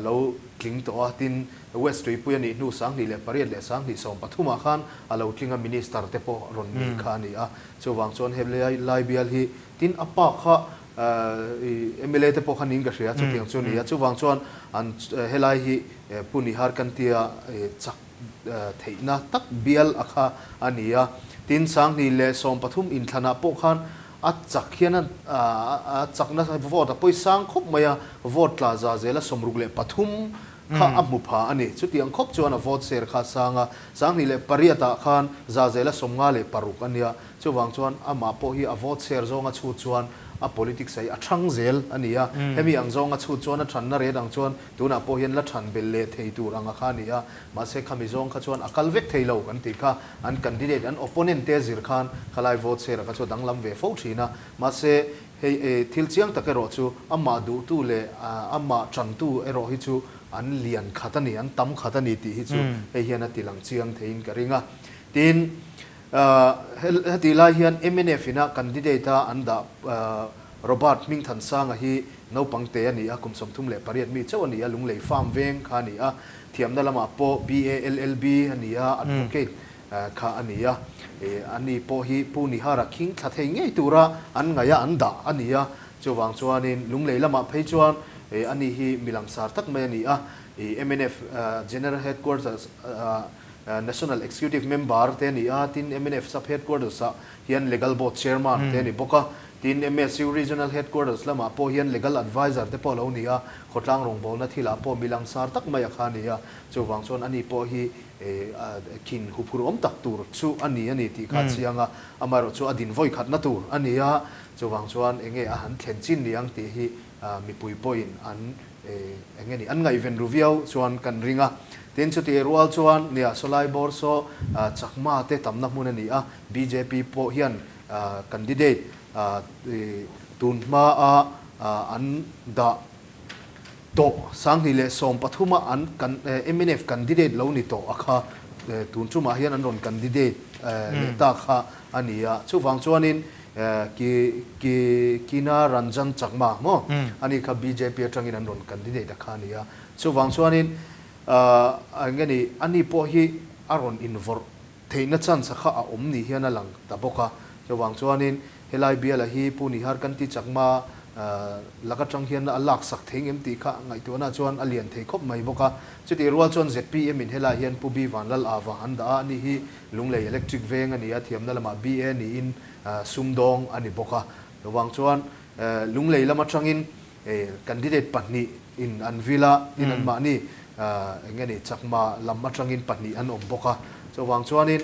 lo tling tawh a, tin West Tuipui a nih hnu 2008 leh 2013 ah khan a lo tling a, Minister te pawh rawn nei kha a ni a, chuvang chuan he lai bial hi tin a pa kha mla te pawh kha niin ka hria, chutiang chu a ni a, chuvang chuan an helai hi Pu Nihar Kantia chak theihna tak bial a kha a ni a, tin 2013 inthlanah pawh khan a chak hian a chakna vote a pawisang khawp mai a, vote tla za zela 63 kha a hmu pha a ni. Chutiang khawp chuan a vote share kha a sang a, 2008 ah khan za zela 56 a nia. Chuvang chuan amah pawh hi a vote share zawnga chhut chuan a politics hi a thang zel a ni a. Hemi ang zawnga chhut chuan a thanna ret ang chuan tunah pawh hian la than belh leh thei tur anga kha a ni a. Mahse khami zawng kha chuan a kal vek thei lo kan tih kha an candidate an opponent te zir khan khalai vote share a kha chu a danglam ve fo thin a. Mahse Hei e, thil chiang tak erawh chu amah duhtu leh amah tantu erawh hi chu an lian khat a ni, an tam khat a ni tih hi chu hei hian a tilang chiang theiin ka ring a. Tin, hetih lai hian mnf ina candidate a an dah Robert Hmingthansanga hi naupang te a ni a, kum 38 mi chauh a ni a, Lunglei Farm veng kha a ni a, thiamna lamah pawh BALLB a ni a, advocate Kha a ni a, ani pawh hi Pu Nihara khing thla thei ngei tura an ngaih a, an dah a ni a. Chuvang chuanin Lunglei lamah phei chuan ani hi mi langsar tak mai a ni a, mnf General Headquarters National Executive Member te a ni a, tin mnf Sub Headquarters ah hian Legal Board Chairman te a ni bawk a, tin MSU Regional Headquarters lamah pawh hian Legal Adviser te pawh a lo ni a, khawtlang rawngbawlna thilah pawh mi langsar tak mai a kha a ni a. Chuvang chuan ani pawh hi Khin huphur awm tak tur chu a ni a ni tih kha a chiang a, amaherawh chu a din vawi khatna tur a ni a, chuvang chuan eng nge a han thlen chin ni ang tih hi mipui pawhin an eng nge ni an ngaihven ru viau chuan kan ring a. Tin, chutih rual chuan nia sawlai bawr saw Chakma te tamna hmun a ni a, bjp pawh hian candidate tun hmaa an dah Tawh 2013 a an kan mnf candidate lo ni tawh a kha tun tumah hian an rawn candidate leh ta kha a ni a. Chuvang chuanin ki ki Kina Ranjan Chakma maw ani kha bjp atangin an rawn candidate a kha a ni a. Chuvang chuanin eng nge ni ani pawh hi a rawn invawrh theihna chance kha a awm ni hian a lang ta bawk a. Chuvang chuanin helai biala hi Pu Nihar Kanti Chakma Lak atang hian a laksak thei ngem tih kha ngaihtuahna chuan a lian thei khawp mai bawk a. Chutih rual chuan zpm in helaiah hian Pu B Vanlal Ava an dah a, ani hi Lunglei Electric veng a ni a, thiamna lamah BA niin sumdawng a ni bawk a. Lovang chuan Lunglei lam atangin candidate pahnih in an vil a, tin anmahni eng nge ni Chakma lam atangin pahnih an awm bawk a. Chuvang chuanin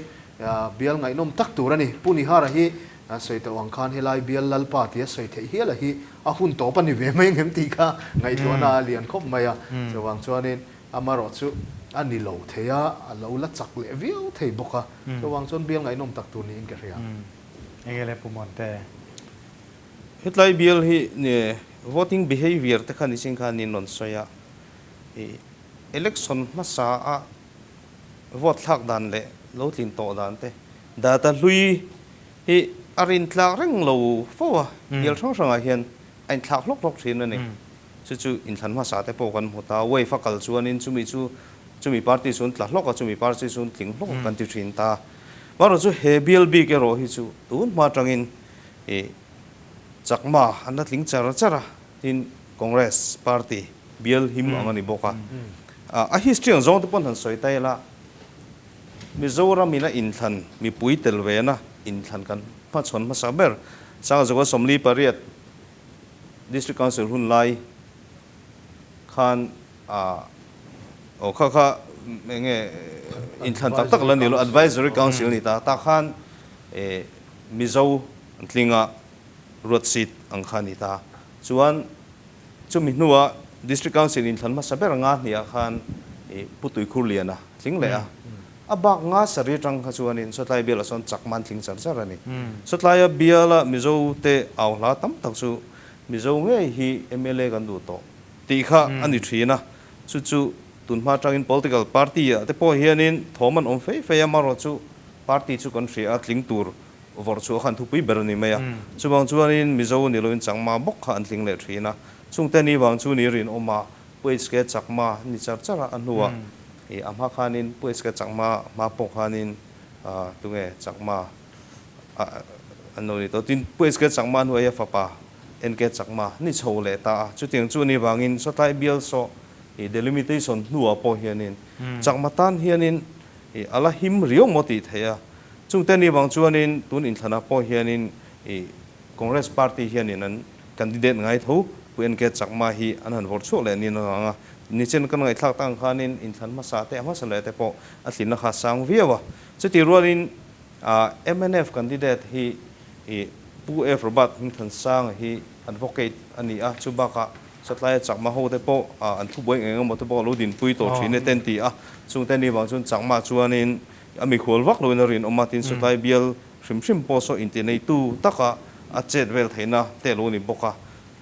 bial ngaihnawm tak tur a ni. Pu Nihara hi A sawi tawh ang khan helai bial Lalpa tia sawi theih hial a hi a hun tawp a ni ve mai ngem tih kha ngaihtuahna a lian khawp mai a. Chuvang chuanin amarawh chu a ni lo thei a, a lo la chak leh viau thei bawk a. Chuvang chuan bial ngaihnawm tak tur niin ka hria.
Enge le Pu Muante?
Hetlai bial hi voting behaviour te kha nichin khan in rawn sawi a, election hmasa a vote thlak dan leh lo tlin tawh dan te data hlui hi a rintlak reng lo fo a, bial hrang hrangah hian a inthlak hlawk hlawk thin a ni. Chu chu inthlan hmasa te pawh kan hmu ta, wave a kal chuanin chumi chu chumi party chu an tla hlawk a, chumi party chu an tling hlawk a kan ti thin ta. Amaherawhchu chu he bial bik erawh hi chu tun hma atangin ih chakma an la tling char char a, tin Congress party bial him ang a ni bawk a. A history ang zawng te pawn han sawi ta ila, Mizoram in a inthlan mipui tel vena inthlan kan hmachhawn hmasa ber Sangzawka 48 District Council hun lai khan aw kha kha eng nge inthlan tak tak la ni lo Advisory Council a ni ta tah khan Mizo an tling a ruat seat ang kha a ni ta chuan Chumi hnuah District Council inthlan hmasa ber nga hniah khan Pu Tuikhur Liana tling leh a. A bak nga sarih atang kha chuanin Sawtlai bialah sawn chakma an tling char char a ni. Sawtlaia biala Mizo te au hla tam tak chu Mizo ngei hi mla kan duh tawh tih kha a ni thin a. Chu chu tunhma atangin political party ah te pawh hianin thawm an awm fei fei a, amaherawh chu party chu kan hria a, tling tur vawrh chhuah khan thupui ber a ni mai a. Chuvang chuanin Mizo ni loin Chakma bawk kha an tling leh thin a. Chungte ni vang chu ni rinawm a, Pu HK Chakma ni char char a, a hnuah ih a hma khanin Pu HK Chakma hma pawh khanin tunge Chakma an lo ni tawh. Tin, Pu HK Chakma hnuah hian fapa NK Chakma ni chho leh ta a. Chutiang chu ni vangin sawtlai bial saw ih delimitation hnuah pawh hianin Chakma tan hianin ih a la him riau maw tih theih a. Chungte ni vang chuanin tun inthlanah pawh hianin ih Congress party hianin an candidate ngai tho Pu NK Chakma hi an han vawrh chhuak leh niin a lang a. Nichin kan ngaihthlak tak ang khanin inthlan hmasa te a hmasa leh te pawh a tlinna kha a sang viau a. Chutih rualin mnf candidate hi ih Pu F Robert Hmingthansanga hi advocate a ni a, chu bakah Satlaia Chakma ho te pawh an thubuai eng eng emaw te pawh a lo dinpui tawh thin e te an ti a. Chungte ni vang chuan Chakma chuanin A mikhual vak loin a rinawm a, tin Satlai bial hrim hrim pawh saw intineitu taka a chet vel theihna te lo ni bawk a.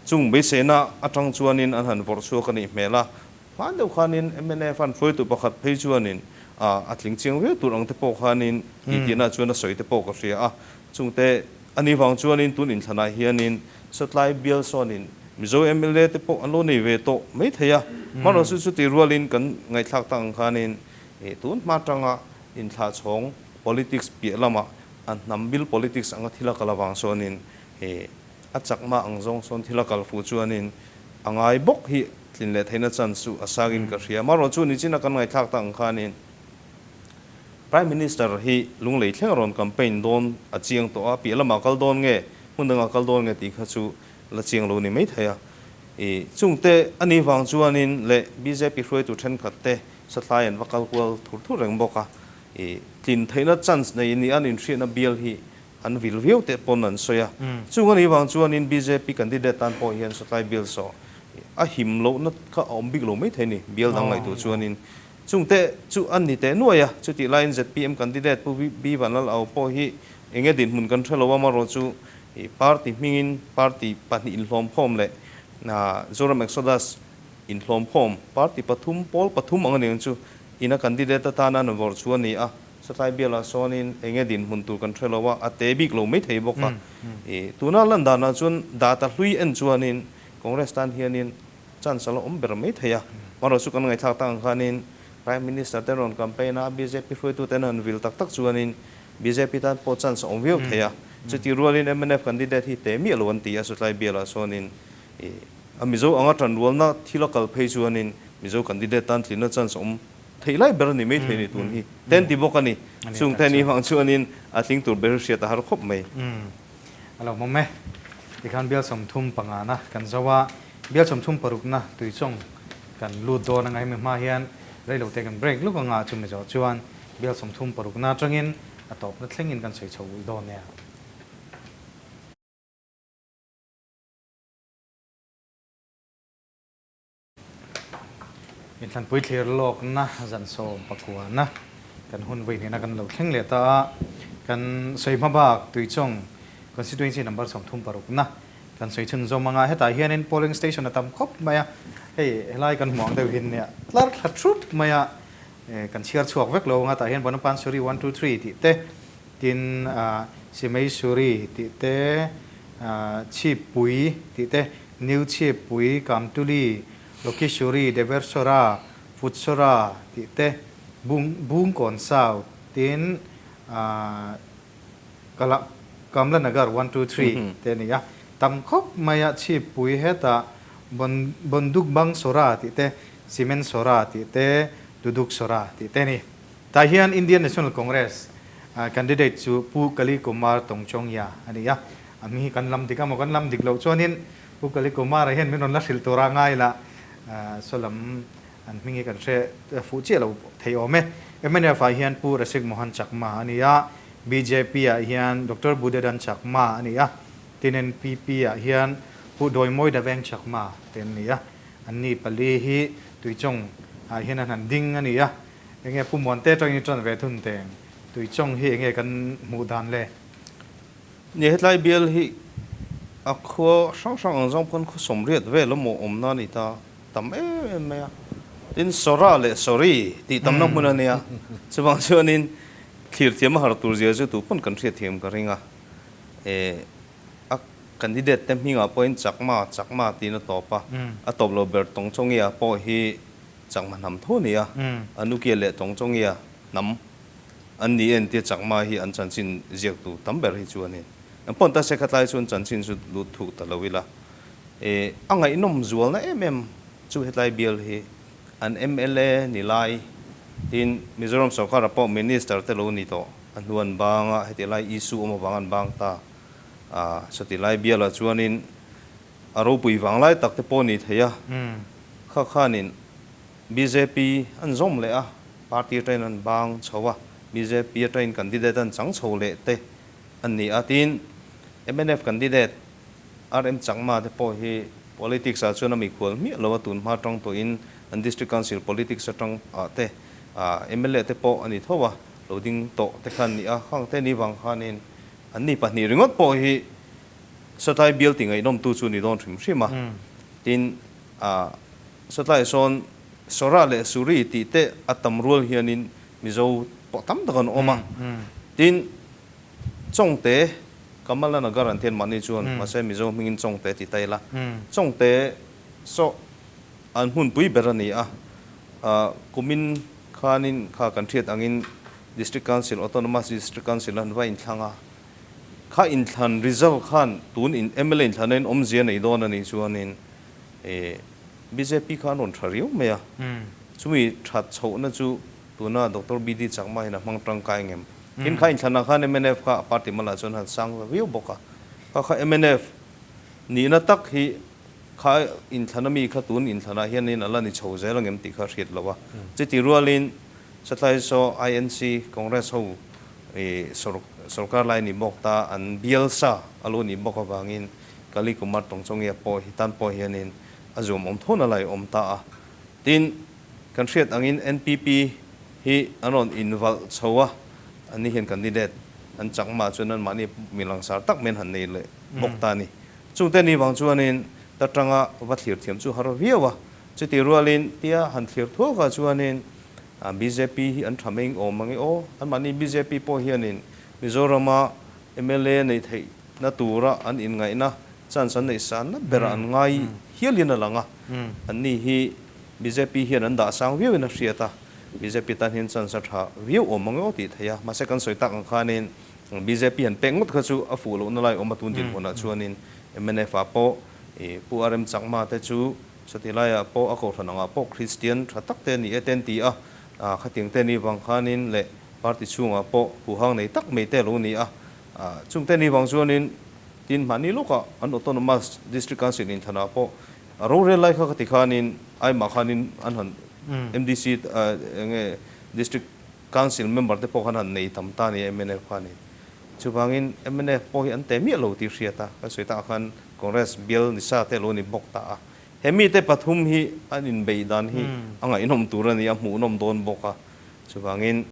Chung beiseina atang chuanin an han vawrh chhuak a nih hmel a, hman deuh khanin mnf an hruaitu pakhat phei chuanin a tling chiang viau tur ang te pawh khanin tihtinah chuan a sawi te pawh ka hria a. Chungte a ni vang chuanin tun inthlanah hianin Satlai bial sawnin Mizo mla te pawh an lo nei ve tawh mai thei a, hmanraw chu chutih rualin kan ngaihthlak tak ang khanin Ih tun hma atanga inthlah chhawng politics piah lamah a hnam bil politics anga thil a kal avang chuanin ih a chakma ang zawng sawn thil a kal fuh chuanin a ngai bawk hi tlin leh theihna chance chu a sangin ka hria. Amaherawh chu nichina kan ngaihthlak tak ang khanin Prime Minister hi Lunglei thleng a rawn campaign dawn a chiang tawh a, piah lamah kal dawn nge hmun dangah kal dawn nge tih kha chu la chiang lo ni mai thei a. Ih chungte a nih vang chuanin leh bjp hruaitu thenkhat te Sathlai an va kal kual thur thur reng bawk a, i tlin theihna chance nei ni an inhriatna bial hi an vil viau teh pawn an sawi a. Chung a nih vang chuanin bjp candidate tan pawh hian Sathlai bial saw a him lohna kha a awm bik lo mai thei ni, bial dang ngaihtuah chuanin chungte chu an ni teh nuai a. Chutih laiin zpm candidate Pu B Vanlal pawh hi eng nge dinhmun kan hre lo a, amaherawh chu i party hmingin party pahnih inhlawmkhawm leh Zoram Exodus Inhlawmkhawm, party pathum, pawl pathum ang a nih ang chu, ina candidate atana an vawrh chu a ni a, Satlai bialah sawnin eng nge dinhmun tur kan hre lo a, a te bik lo mai thei bawk a. I tuna lan danah chuan data hlui en chuanin Congress tan hianin chance a la awm ber mai thei a. Amaherawhchu chu kan ngaihthlak tak ang khanin Prime Minister te rawn campaign a, bjp hruaituten an vil tak tak chuanin bjp tan pawh chance a awm viau thei a. Chutih rualin mnf candidate hi te miah lo an ti a, Satlai bialah sawnin. A Mizo anga tanrualna thil a kal phei chuanin Mizo candidate tan tlinna chance a awm theih lai ber a ni maithei ni tun hi. Ten ti bawk a ni. Chung te ni vang chuanin a tling tur ber hriat a har khawp mai.
A lo hmawm e. Tikhan bial 35 na kan zo a, bial 36 na tuichawng kan lut dawn anga hemi hma hian reilote kan break luk anga chumi zawh chuan bial 36 na atangin a tawpna thlengin kan sawi chho ulh dawn nia. Inthlanpui thlir lawkna zan 19 na kan hun vawi hnehna kan lo thleng leh ta a, kan sawi hma bak Tuichawng Constituency number 36 na kan sawi chhun zawm anga hetah hianin polling station a tam khawp mai a, hei helai kan hmuh ang deuh hin nia tlar thla thup mai a, kan chhiar chhuak vek lo anga tah hian Bonapansuri one two three tih te tin Simeisuri tih te Chhippui tih te New Chhippui, Kamtuli, Lokishuri, Deversora, Futsora tih te Bung Bungkawn South tin Kala Kamla Nagar one two three te a ni a. Tam khawp mai a Chhippui hetah Bon Bondukbang Sora tih te Cement Sora tih te Duduk Sora tih te a ni. Tah hian Indian National Congress candidate chu Pu Kali Kumar Tongchongya a ni a, a hming hi kan lam dik a maw kan lam dik loh chuanin Pu Kali Kumar-a hian min rawn la hrilh tur a ngai la, saw lam an hming hi kan hre fuh chiah lo thei awm e. MNF ah hian Pu Rasik Mohan Chakma a ni a, bjp ah hian Doctor Budedan Chakma a ni a, tin NPP ah hian Pu Dawimawii Daveng Chakma te an ni a, anni pali hi Tuichawng ah hian an han ding a ni a. Enge Pu Muante atangin i tan ve thun teng Tuichawng hi enge kan hmuh dan le?
Ni hetlai bial hi a khua hrang hrang ang zawng pawn khaw 80 vel a maw awmna a ni ta tam em em mai a. Tin Sora leh Sori tih tamna hmun a nia. Chuvang chuanin thlir thiam a har tur zia chu tu pawn kan hriat thiam ka ring a. E a candidate te hmingah pawhin Chakma Chakma tiin a tawp a. A tawp lo ber Tawngchawngia pawh hi Chakma hnam tho a ni a, a nukia leh Tawngchawngia hnam an ni en tia Chakma hi an chanchin ziaktu tam ber hi chu a ni. An pawn ta se khatlai chuan chanchin chu lut thuk ta lo ila. E, a ngaihnawm zualna em em chu hetlai bial hi an mla ni lai tin Mizoram sorkar-ah pawh Minister te lo ni tawh a hnu an bang a, heti lai issue awm avang an bang ta a, sawti lai bialah chuanin A ropui vang lai tak te pawh ni thei a, kha khanin bjp an zawm leh a, party atangin an bang chho a, bjp atangin candidate an chang chho leh te an ni a, tin mnf candidate RM Chakma te pawh hi politics ah chuan a mikhual hmiah lo a, tun hma atang tawhin an district council politics atang ah te mla te pawh a ni tho a, lo ding tawh te kha an ni a, khang te ni vang khanin an ni pahnih ringawt pawh hi Satlai bial ti ngaihnawmtu chu ni dawn hrim hrim a, tin Satlai sawn Sora leh Suri tih te a tam rual hianin Mizo pawh tam tak an awm a, tin Chawngte, Kamala Nagar an tian mahni chuan mahse Mizo hmingin Chawngte ti ta ila, Chawngte saw an hmunpui ber a ni a, kumin khanin kha kan hriat angin District Council, Autonomous District Council an va inthlang a. Kha inthlan result khan tun in mla inthlan a in awmzia nei dawn a nih chuanin bjp kha an rawn tha riau mai a, chumi that chhohna chu tuna Doctor BD Chakma hian a hmang tangkai ngem. Tin kha inthlanah khan mnf kha a party malah chuan han sang ta viau bawk a, kha kha mnf nihna tak hi kha inthlan ami kha tun inthlanah hianin a la ni chho zel angem tih kha hriat loh a. Chuti rualin Satlai saw INC Congress ho I sorkar lai ni bawk ta an bial sa a lo nih bawk avangin Kali Kumar Tawngchawngia pawh hi tan pawh hianin a zuam awm tho na lai awm ta a. Tin, kan hriat angin NPP hi an rawn invalh chho a, anni hian candidate an chak mah chuan anmahni mi langsar tak mai an han nei leh bawk ta a ni. Chungte ni vang chuanin ta tanga va thlir thiam chu har viau a, chuti rualin tia han thlir thuakah chuanin Bjp hi an tha mai awm ang e aw. Anmahni bjp pawh hianin Mizorama mla neih theihna tura an inngaihna chance an neih sanna berah an ngai hialin a lang a. Anni hi bjp hian an dah sang viauin a hriat a, bjp tan hian chance a tha viau awm ang e aw tih theih a. Mahse kan sawi tak ang khanin bjp han pek ngawt kha chu a fuh lohna lai awm a tun dinhmunah chuanin mnf ah pawh. Pu RM Chakma te chu sawti laiah pawh a kohhran angah pawh Kristian tha tak te a ni e te an ti a, khatiang te anih vang khanin leh party chhungah pawh huhang nei tak mai te a lo ni a. Chungte anih vang chuanin tin mahni lawkah an Autonomous District Council inthlanah pawh a rorel lai kha ka ti khanin aimah khanin an han MDC enge District Council member te pawh khan han nei tam ta a ni a mnf khanin. Chuvangin mnf pawh hi an te miah lo tih hriat a, kan sawi takah khan Congress bial ni sa te a lo ni bawk ta a. He mite pathum hi an inbeih dan hi a ngaihnawm tur a ni a, hmuhnawm dawn bawk a. Chuvangin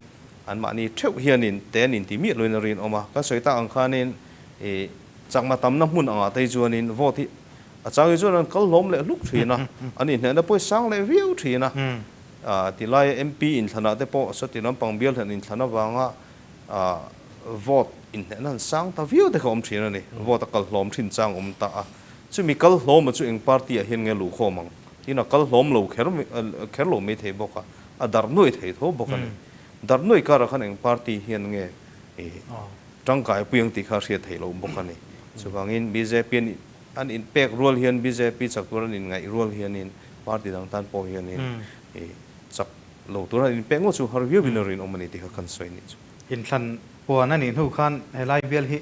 anmahni theuh hianin te an inti miah loin a rinawm a. Kan sawi tak ang khanin ih chakma tamna hmun angah te hi chuanin vote hi a chang hi chuan an kal hlawm leh hluk thin a, an inhnehna pawh hi sang leh viau thin a. Tilaia MP inthlanah te pawh sawti lampang bial hian inthlan avanga vote inhnehna an sang ta viau te kha awm thin a ni. Vote a kal hlawm thin chang awm ta a. Chumi kal hlawma chu eng party ah hian nge luhkhawm ang? Tin a kal hlawm lo kher kher lo mai thei bawk a, a darh nuai thei tho bawk a ni. Darh nuai karah khan eng party hian nge tangkai pui ang tih kha a hriat theih loh bawk a ni. Chuvangin bjp an an inpek rual hian bjp chak tur an inngaih rual hianin party dang tan pawh hianin chak lo tur an inpek ngawt chu har viauin a rinawm a ni tih kha kan sawi a nih chu.
Inthlan puan a nih hnu khan helai bial hi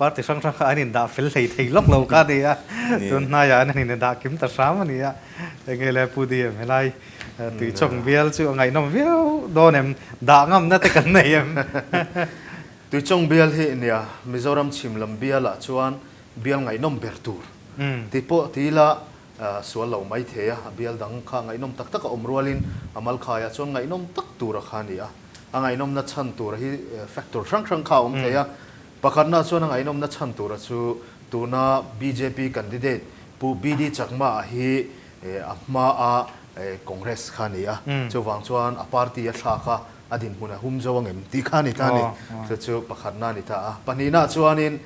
Party hrang hrang kha an indah fel hlei thei lawk lo kha a ni a, tun hnaiah an han indah kim ta hram a ni a. Enge le Pu DM helai Tuichawng bial chu a ngaihnawm viau dawn em? Dah ngamna te kan nei em?
Tuichawng bial hi nia Mizoram chhim lam bialah chuan bial ngaihnawm ber tur ti pawh ti ila sual lo mai thei a, a bial dang kha ngaihnawm tak tak a awm rualin a malkhaiah chuan ngaihnawm tak tur a kha a ni a. A ngaihnawmna chhan tur hi factor hrang hrang kha a awm thei a. Pakhatna chuan a ngaihnawmna chhan tura chu tuna bjp candidate Pu BD Chakma hi a hma a Congress kha a ni a, chuvang chuan a party a thlak a, a dinhmun a hum zo angem tih kha a ni ta a ni. Chu chu pakhatna a ni ta a. Pahnihna chuanin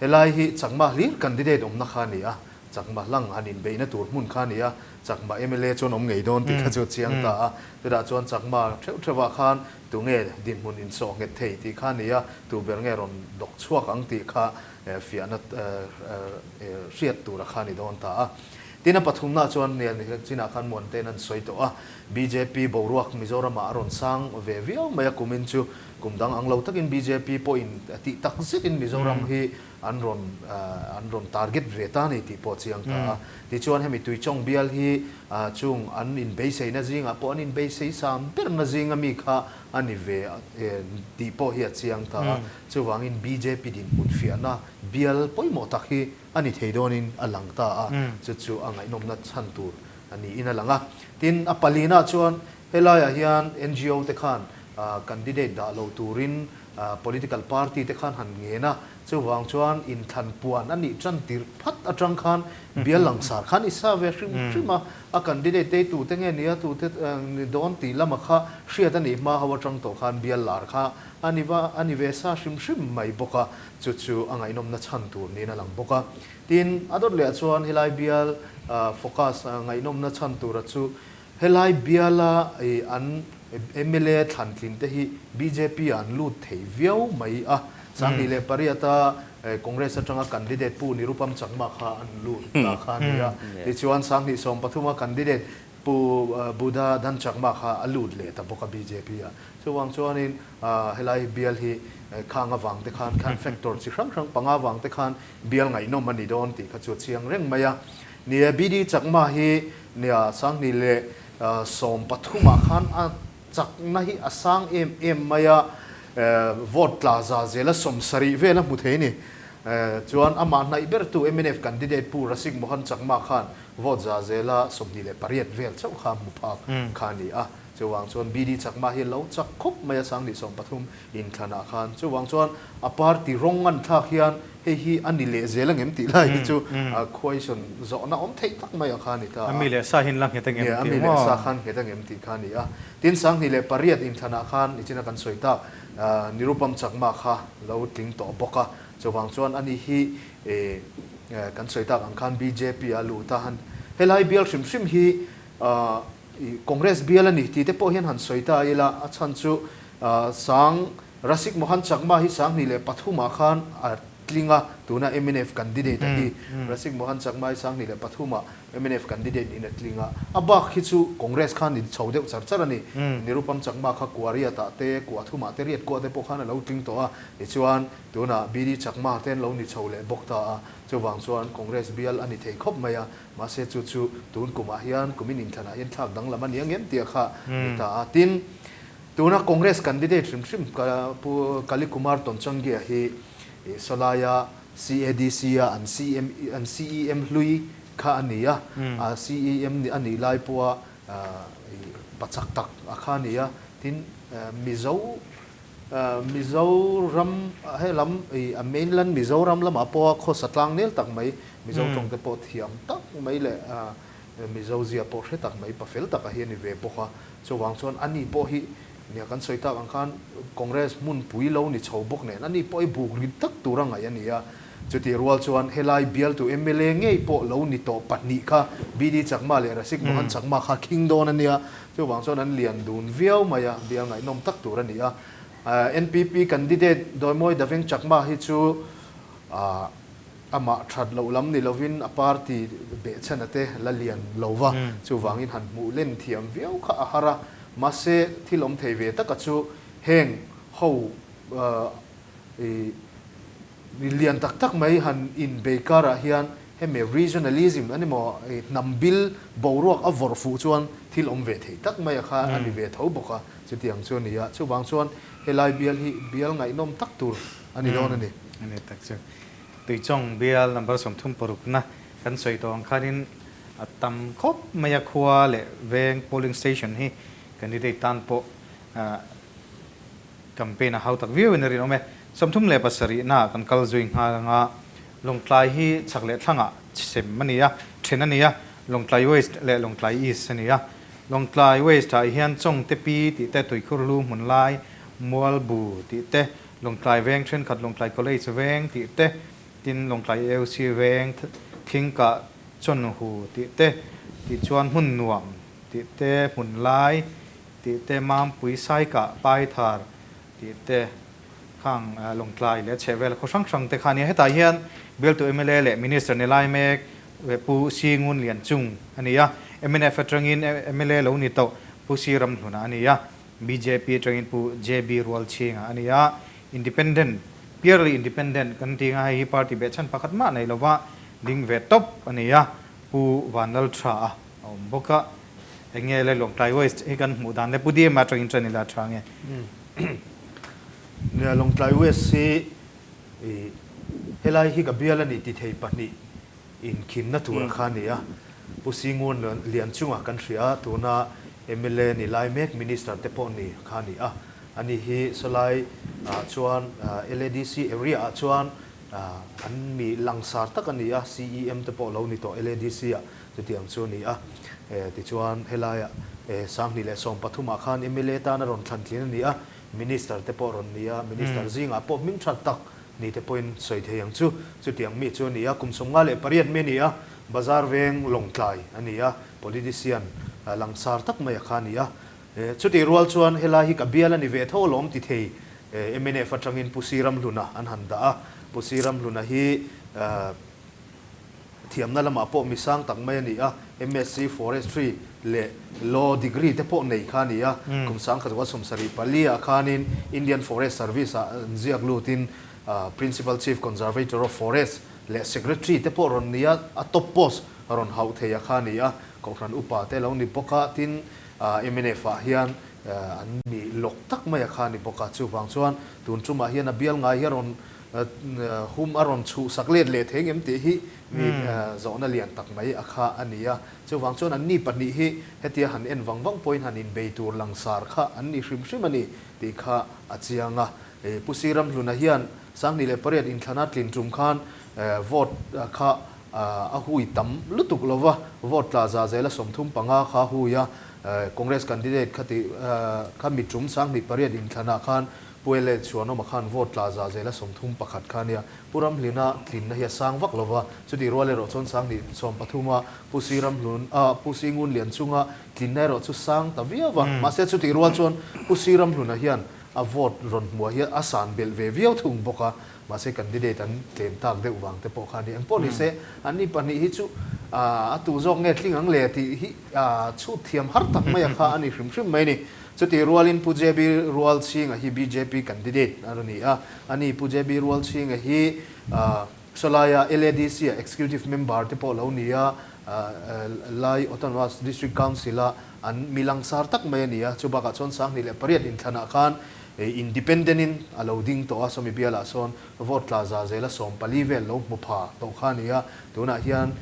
helai hi Chakma hlir candidate awmna kha a ni a, Chakma hlang han inbeihna tur hmun kha a ni a, Chakma mla chuan awm ngei dawn tih kha chu a chiang ta a. Chutah chuan Chakma theuh theuhah khan Tunge dinhmun insawh nghet thei tih kha nia, tu ber nge rawn dawk chhuak ang tih kha fiahna hriat tura kha ni dawn ta a. Tin a pathumna chuan nia chinah khan Muantein an sawi tawh a, bjp boruak Mizoramah a rawn sang ve viau mai a kumin chu kum dang ang lo takin bjp pawhin tih tak zetin Mizoram hi an rawn an rawn target ve ta a ni tih pawh a chiang ta a. Tichuan hemi Tuichawng bial hi chung an inbeiseina zingah pawh an inbeisei sam berna zinga mi kha a ni ve tih pawh hi a chiang ta a. Chuvangin bjp dinhmun fiahna bial pawimawh tak hi a ni thei dawnin a lang ta a, chu chu a ngaihnawmna chhan tur a niin a lang a. Tin, a palina chuan helaiah hian ngo te khan candidate dah lo turin Political party te khan han ngen a, chuvang chuan inthlan puan a nih tan tirh phat atang khan bial langsar khan i sa ve hrim hrim a, a candidate te tu te nge nia tu te ni dawn tih lama kha hriat a nih hma ho atang tawh khan bial lar kha a ni va a ni ve sa hrim hrim mai bawk a, chu chu a ngaihnawmna chhan tur niin a lang bawk a. Tin, a dawt leh ah chuan helai bial focus ngaihnawmna chhan tura chu Helai biala an mla thlan tlin te hi bjp ah an lut thei viau mai a, 2008 a Congress atanga candidate Pu Nirupam Chakma kha an lut ta kha a ni a, tichuan 2013 a candidate Pu Buddha Dhan Chakma kha a lut leh ta bawk a bjp ah. Chuvang chuanin helai bial hi khang avang te khan khan factor chi hrang hrang panga vang te khan bial ngaihnawm a ni dawn tih kha chu a chiang reng mai a. Ni e, BD Chakma hi nia 2013 ah khan a chakna hi a sang em em mai a, vote tla za zela 70 vel a hmu thei ni. Chuan amah hnaih bertu mnf candidate Pu Rasik Mohan Chakma khan vote za zela 28 vel chauh kha a hmu phak kha a ni a. Chuvang chuan BD Chakma hi lo chak khawp mai a 2013 inthlanah khan. Chuvang chuan a party rawng an thlak hian hei hi a ni leh zel angem tih lai hi chu question zawhna awm theih tak mai a kha a ni ta a.
A mi leh sa hian la nghet angem tih maw?
A mi leh sa khan nghet angem tih kha a ni a. Tin, 2008 inthlanah khan nichina kan sawi tak Nirupam Chakma kha lo tling tawh bawk a. Chuvang chuan ani hi kan sawi tak ang khan bjp a lut a. Helai bial hrim hrim hi Congress bial a ni tih te pawh hian han sawi ta ila, a chhan chu Sang Rasik Mohan Chakma hi 2003 ah khan a. tling a, tuna mnf candidate a hi Rasik Mohan Chakma hi 2003 ah mnf candidate niin a tling a, a bak hi chu Congress khan in chho deuh char char a ni. Nirupam Chakma kha Kuariat ah te, Kuathum ah te, Riat kuah te pawh khan a lo tling tawh a, tichuan tunah BD Chakma te an lo ni chho leh bawk ta a, chuvang chuan Congress bial a ni thei khawp mai a, mahse chu chu tun kumah hian kumin inthlanah hian thlak danglam a ni ang em tih a kha ni ta a, tin Tuna Congress candidate hrim hrim Pu Kali Kumar Tonchanggia hi sawlaia CADC a an CM an CEM hlui kha a ni a, a CEM a nih lai pawha pachak tak a kha a ni a, tin Mizo Mizoram helam a mainland Mizoram lamah pawha khawsa tlang nel tak mai Mizo tawng te pawh thiam tak mai leh Mizo zia pawh hre tak mai pafel taka hi a ni ve bawk a. Chuvang chuan ani pawh hi nia kan sawi tak ang khan Congress hmunpui lo ni chho bawk nen ani pawh hi buk rit tak tura ngaih a ni a. Chutih rual chuan helai bialtu mla ngei pawh lo ni tawh pahnih kha BD Chakma leh Rasik Mohan Chakma kha khing dawn a nia. Chuvang chuan an lian dun viau mai a, bial ngaihnawm tak tur a ni a. NPP candidate Dawimawi Daveng Chakma hi chu Amah that loh lam ni lovin a party behchhana te la lian lo va, chuvangin han hmuh len thiam viau kha a har a. Mahse, thil awm thei ve taka chu heng ho i lian tak tak mai han inbei karah hian hemi regionalism a ni maw, hnam bil boruak a vawrh fuh chuan thil awm ve thei tak mai a kha a ni ve tho bawk a, chutiang chu a ni a. Chuvang chuan helai bial hi bial ngaihnawm tak tur a ni dawn a ni.
A ni tak chu. Tuichawng bial number 36 na kan sawi tawh ang khanin a tam khawp mai a, khua leh veng polling station hi candidate tan pawh campaign a hau tak viau in a rinawm e. 37 na kan kal zui nghal anga Lawngtlai hi chhak leh thlangah sem a ni a, then a ni a, Lawngtlai West leh Lawngtlai East a ni a. Lawngtlai West ah hian Chawngte Pi tih te, Tuikhur Lu hmun lai, Mualbu tih te, Lawngtlai veng thenkhat Lawngtlai College veng tih te, tin Lawngtlai AOC veng Thingkah Chawnhu tih te, tichuan hmun nuam tih te, hmun lai tih te, Mampui Saikah Paithar tih te, khang Lawngtlai leh a chhehvel khaw hrang hrang te kha a nia. Hetah hian bialtu mla leh Minister ni lai mek Pu Si Ngun Lian Chung a ni a, mnf atangin mla lo ni tawh Pu Si Ramhluna a ni a. Bjp atangin Pu JB Rualchhinga a ni a, Independent, purely independent kan ti anga hei hi party behchhan pakhat mah nei lova ding ve tawp a ni a, Pu Vanlaltha a awm bawk a, eng nge le Lawngtlai West hi kan hmuh dan le Pu DM atangin ṭan ila tha nge?
Nia, Lawngtlai West hi helai hi ka bial a ni ti thei pahnih Inkhinna tur a kha a ni a, Pu Singun Lianchunga kan hria a, tuna mla ni lai mek Minister te pawh ni kha a ni a. Ani hi sawlai ah chuan LADC area ah chuan an mi langsar tak a ni a, CEM te pawh lo ni tawh LADC ah chutiang chu a ni a. Tichuan helaiah 2013 ah khan mla tan a rawn thlan tlin a ni a, Minister te pawh rawn ni a, Minister zingah pawh hming that tak Ni te pawhin sawi thei ang chu. Chutiang mi chu a ni a, kum 58 mi a ni a, bazar veng Lawngtlai a ni a, politician langsar tak mai a kha a ni a. Chutih rual chuan helai hi ka bial a ni ve tho alawm ti thei mnf atangin Pu Siramhluna an han dah a. Pu Siramhluna hi Thiamna lamah pawh mi sang tak mai a ni a, MSc Forestry leh Law degree te pawh nei kha a ni a. Kum 1974 ah khanin Indian Forest Service ah an ziak lutin Principal Chief Conservator of Forest leh Secretary te pawh rawn ni a, a top post rawn hauh thei a kha a ni a. Kohhran upa te lo ni bawk a, tin mnf ah hian an mi lawk tak mai a kha a ni bawk a. Chuvang chuan tun tumah hian a bial ngai hi a rawn Hum a rawn chhuh sak let leh thei ngem tih hi mi zawhna lian tak mai a kha a ni a. Chuvang chuan anni pahnih hi hetia han en vang vang pawhin han inbei tur langsar kha an ni hrim hrim a ni tih kha a chiang a. Pu Siramhluna hian 2008 inthlana tlin tum khan vote kha a hui tam lutuk lo va, vote tla za zela 35 kha a hui a. Congress candidate kha ti kha mi tum 2008 inthlanah khan Pu Ele Chhuanawma khan vote tla za zela 31 kha a nia. Pu Ramhlina tlinna hi a sang vak lo va, chutih rual erawh chuan 2013 a Pu Si Ramhlun a Pu Si Ngun Lian chunga tlinna erawh chu sang ta viau va. Mahse chutih rual chuan Pu Si Ramhluna hian a vote rawn hmuah hian a san belh ve viau thung bawk a, mahse candidate an tlem tak deuh vang te pawh kha a ni. Engpawh ni se, anni pahnih hi chu a tu zawk nge tling ang le tih hi chhut thiam har tak mai a kha a ni hrim hrim mai a ni. Chutih rualin Pu JB Rualchhinga hi bjp candidate a ni a, ani Pu JB Rualchhinga hi Sawlaia LADC-a Executive Member te pawh lo ni a, Lai Autonomous District Council-a an mi langsar tak mai a ni a, chubakah chuan 2008 inthlanah khan Independent-in a lo ding tawh a, sawmi bialah sawn vote tla za zela 14 vel lo hmu pha tawh kha a ni a, tunah hian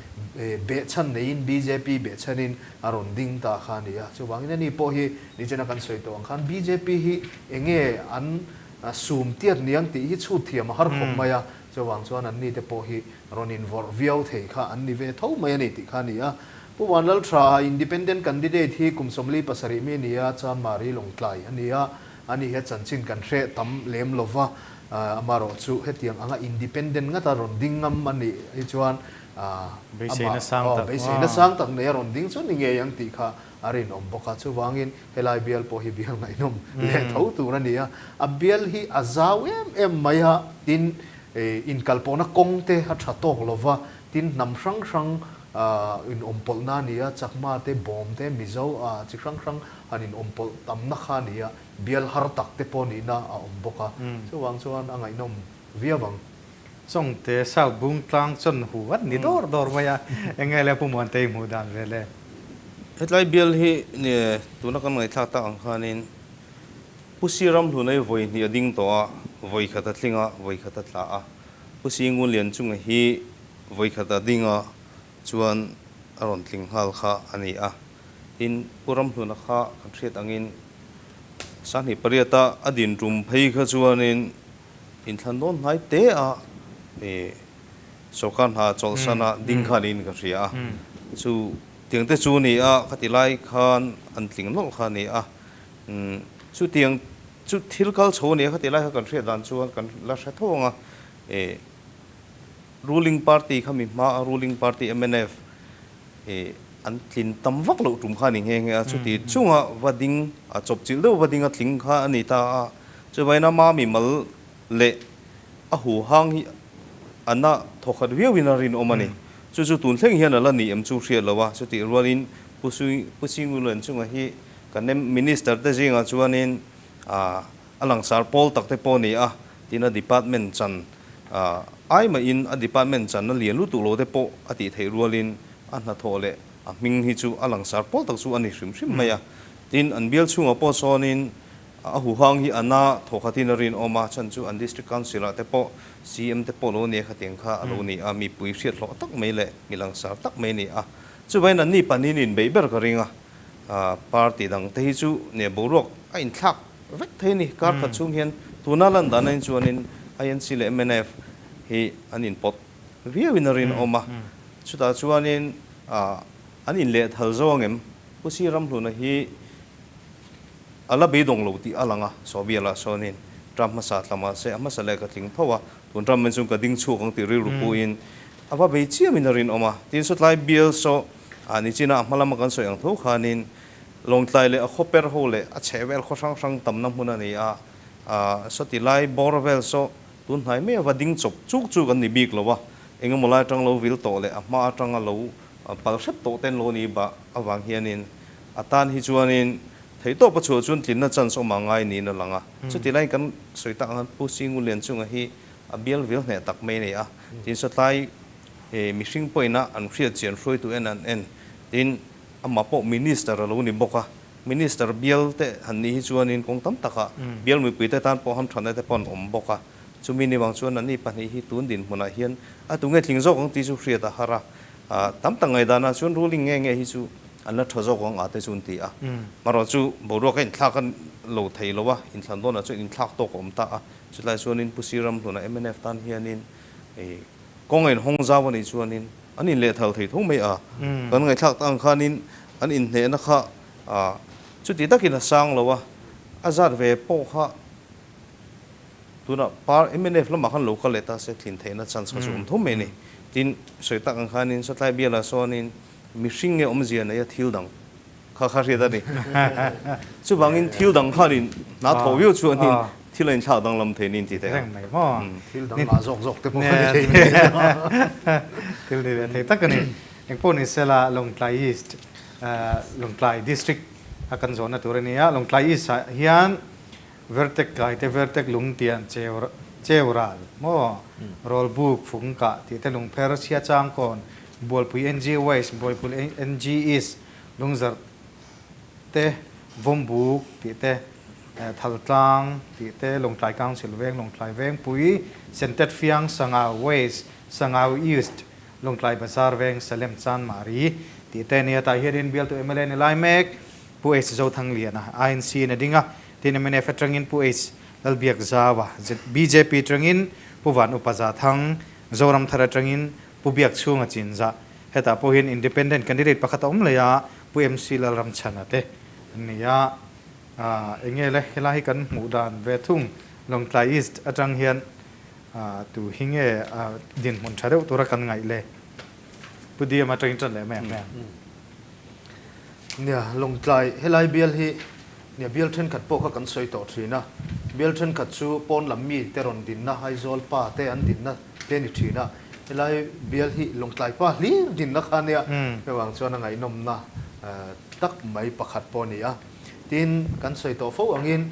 behchhan neiin bjp behchhanin a rawn ding ta kha a ni a, chuvangin ani pawh hi nichina kan sawi tawh ang khan bjp hi enge an sum tiat niang tih hi chhut thiam a har khawp mai a, chuvang chuan anni te pawh hi rawn invawrh viau thei kha an ni ve tho mai a ni tih kha a ni a. Pu Vanlaltha, Independent candidate hi kum 47 mi a ni a, Chanmari Lawngtlai a ni a, ani hi a chanchin kan hreh tam lem lo va, amaherawh chu hetiang anga independent ngata rawn ding ngam a nih hi chuan amah beiseina sang tak nei a rawn ding chu ni ngei ang tih kha a rinawm bawk a. Chuvangin helai bial pawh hi bial ngaihnawm leh tho tur a ni a, a bial hi a zau em em mai a, tin inkalpawhna kawng te a tha tawk lo va, tin hnam hrang hrang in awm pawlhna a ni a, Chakma te, Bawm te, Mizo chi hrang hrang han in awm pawlh tamna kha a ni a, bial har tak te pawh nihna a awm bawk a, chuvang chuan a ngaihnawm viau ang.
Chawngte South Bung tlang chawn hu an ni dawr dawr mai a, eng nge le Pu Muantei hmuh dan ve le?
Hetlai bial hi tuna kan ngaihthlak tak ang khanin Pu Siram Hlunei vawi hnih a ding tawh a, vawi khat a tling a, vawi khat a tla a. Pu Singunlian chunga hi vawi khat a ding a, chuan a rawn tling nghal kha a ni a. Tin, Pu Ramhluna kha kan hriat angin 2008-a a din tum phei kha chuanin inthlan dawn hnai te a sorkar hna chawlhsan a ding kha niin ka hria a. Chu tiang te chu ni a, khati lai khan an tling nawlh kha a ni a. Chutiang chu thil kal chho a ni a, khati lai kha kan hriat dan chuan kan la hre tho ang a. Ruling party kha mi hma a ruling party mnf an tlin tam vak loh tum kha a ni nghe nghe a, chuti chunga va ding a chawp chilh deuh va ding a tling kha a ni ta a, chuvain a mami mal leh a hu hang hi a na thawkhat viauin a rinawm a ni. Chu chu tun thleng hian a la ni em chu hriat lo a, chutih rualin Pu Pu Singulen chunga hi kan Minister te zingah chuanin a langsar pawl tak te pawh a ni a, tin a department chan Ai mahin a department chan a lian lutuk lo te pawh a tih theih rualin a hnathawh leh a hming hi chu a langsar pawl tak chu a ni hrim hrim mai a. Tin, an bial chhungah pawh sawnin a huhang hi a na thawkhatin a rinawm a, chhan chu an District Council ah te pawh CM te pawh lo nia khatiang kha a lo ni a, mipui hriat hlawh tak mai leh mi langsar tak mai a ni a. Chuvangin anni pahnihin inbeih ber ka ring a, party dang te hi chu nia boruak a inthlak vek thei a ni. Kar khat chhung hian tuna lan dan ain chuanin INC leh mnf hi an inpawt viauin a rinawm a. Chutah chuanin an inlehthal zo ang em? Pu Si Ramhluna hi a la beidawng lo tih a lang a, Sawbialah sawnin ram hmasa tla mah se a hmasa leh ka tling tho a, tun ram men chuan ka ding chhuak ang tih rilru puin a va bei chiamin a rinawm a. Tin, sawtlai bial saw nichina a hma lama kan sawi ang tho khanin Lawngtlai leh a khaw per ho leh a chheh vel khaw hrang hrang tamna hmun a ni a, sawti lai bawr vel saw tun hnai mai ava ding chawp chuk chuk an ni bik lo a, eng emaw lai atang lo vil tawh leh a hma atanga lo pal hrep tawh ten lo ni bah avang hianin a tan hi chuanin theihtawp a chhuah chuan tlinna chance awm a ngai niin a lang a. Chuti laiin kan sawi tak ang khan Pu Singulian chunga hi a bial vil hneh tak mai a ni a, tin sawtlai mihring pawhin a an hriat chian hruaitu en an en tin Amah pawh Minister a lo ni bawk a, Minister bial te han nih hi chuanin kawng tam takah bial mipuite tan pawh hamthatna te pawh an awm bawk a, chumi ni vang chuan anni pahnih hi tun dinhmunah hian a tu nge tling zawk ang tih chu hriat a har a, tam tak ngaihdanah chuan ruling nge nge hi chu an la tha zawk ang a te chu an ti a, marawh chu boruak a inthlak a lo thei lo a, inthlan dawnah chuan inthlak tawk a awm ta a, chutlai chuanin Pu Siram Hluna mnf tan hianin kawng a inhawng zau a nih chuanin An inlehthal thei tho mai a, kan ngaihthlak tak ang khanin an inhnehna kha chuti takin a sang lo a, a zat ve pawh kha tunah par mnf lamah khan lo kal leh ta se thlin theihna chance kha chu awm tho mai a ni. Tin, sawi tak ang khanin Satlai bialah sawnin mihring nge awmzia neia thil dang. Kha kha hriat a ni. Chuvangin thil dang khanin hna thaw viau chuanin thil a inthlak danglam thei niin tih theih a.
Reng mai maw?
Thil dang ngah zawk zawk te pawh a ni thei mai
a. Thil ni ve thei tak a ni. Engpawh ni sela Lawngtlai East, Lawngtlai District a kan zawhna tur a ni a. Lawngtlai East ah hian Vertek kai te Vertek lungtian cheu cheu ral maw? Rawlbuk fung kah tih te lungpher chhia chang kawn Bualpui NG West, Bualpui NG East lungzarh te Vawmbuk tih te Thaltlang tih te Lawngtlai Council Veng, Lawngtlai Vengpui, Sentet Fiang, Sangau West, Sangau East, Lawngtlai Bazar Veng, Salem Chanmari tih te a ni a. Tah hianin bialtu mla ni lai mek Pu H Zothangliana, INC in a ding a, tin mnf atangin Pu H Lalbiakzaua, bjp atangin Pu Van Upa Zathang, Zoramthar atangin Pu Biakchhunga Chinzah. Hetah pawh hian Independent candidate pakhat a awm leh a, Pu MC Lalramchhana te an ni a. Eng nge le, helai hi kan hmuh dan ve thung, Lawngtlai East atang hian tu hi nge dinhmun tha deuh tura kan ngaih le? Pu DM atangin tan leh mai ang em?
Nia, Lawngtlai, helai bial hi nia bial thenkhat pawh kha kan sawi tawh thin a. Bial thenkhat chu pawn lam mi te rawn dinna, Aizawl pa te an dinna te ni thin a. Helai bial hi Lawngtlai pa hlir dinna kha nia, hevang chuan a ngaihnawmna tak mai pakhat pawh a ni a. Tin, kan sawi tawh fo angin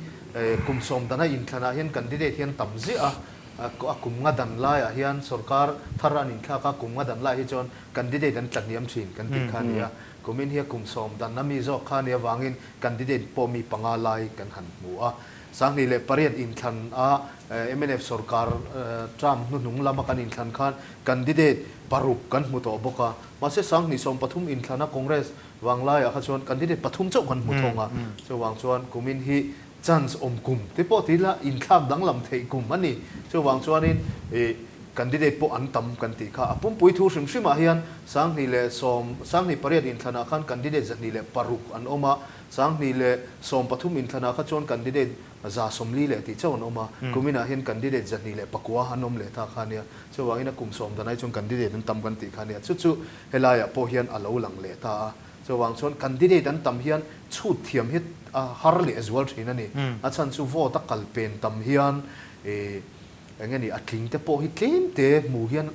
kum sawm dana inthlanah hian candidate hian tam ziah a, a kum nga dan laiah hian sorkar thar an inthlak a, kum nga dan laiah hi chuan Candidate an tla hniam thin kan tih kha a ni a, kumin hi a kum sawm dan a mi zawk kha a nih avangin candidate pawh mi panga lai kan han hmu a. 2008 inthlan a mnf sorkar term hnuhnung lama kan inthlan khan candidate paruk kan hmu tawh bawk a, mahse 2013 inthlan a Congress vanglaiah kha chuan candidate pathum chauh kan hmu thawng a, chuvang chuan kumin hi chance awm kum te pawh ti ila inthlak danglam theih kum a ni. Chuvang chuanin ih candidate pawh an tam kan tih kha. A pumpui thu hrim hrimah hian 2010, 28 inthlanah khan candidate 206 an awm a, 2013 inthlanah kha chuan candidate 140 leh tih chauh an awm a, kuminah hian candidate 209 an awm leh ta kha a nia. Chuvangin a kum sawm danai chuan candidate an tam kan tih kha a nia. Chu chu helaiah pawh hian a lo lang leh ta a. Chuvang chuan candidate an tam hian chhut thiam hi a har leh zual thin a ni. A chhan chu vote a kal pen tam hian ih eng nge ni a tling te pawh hi tlem te hmu hian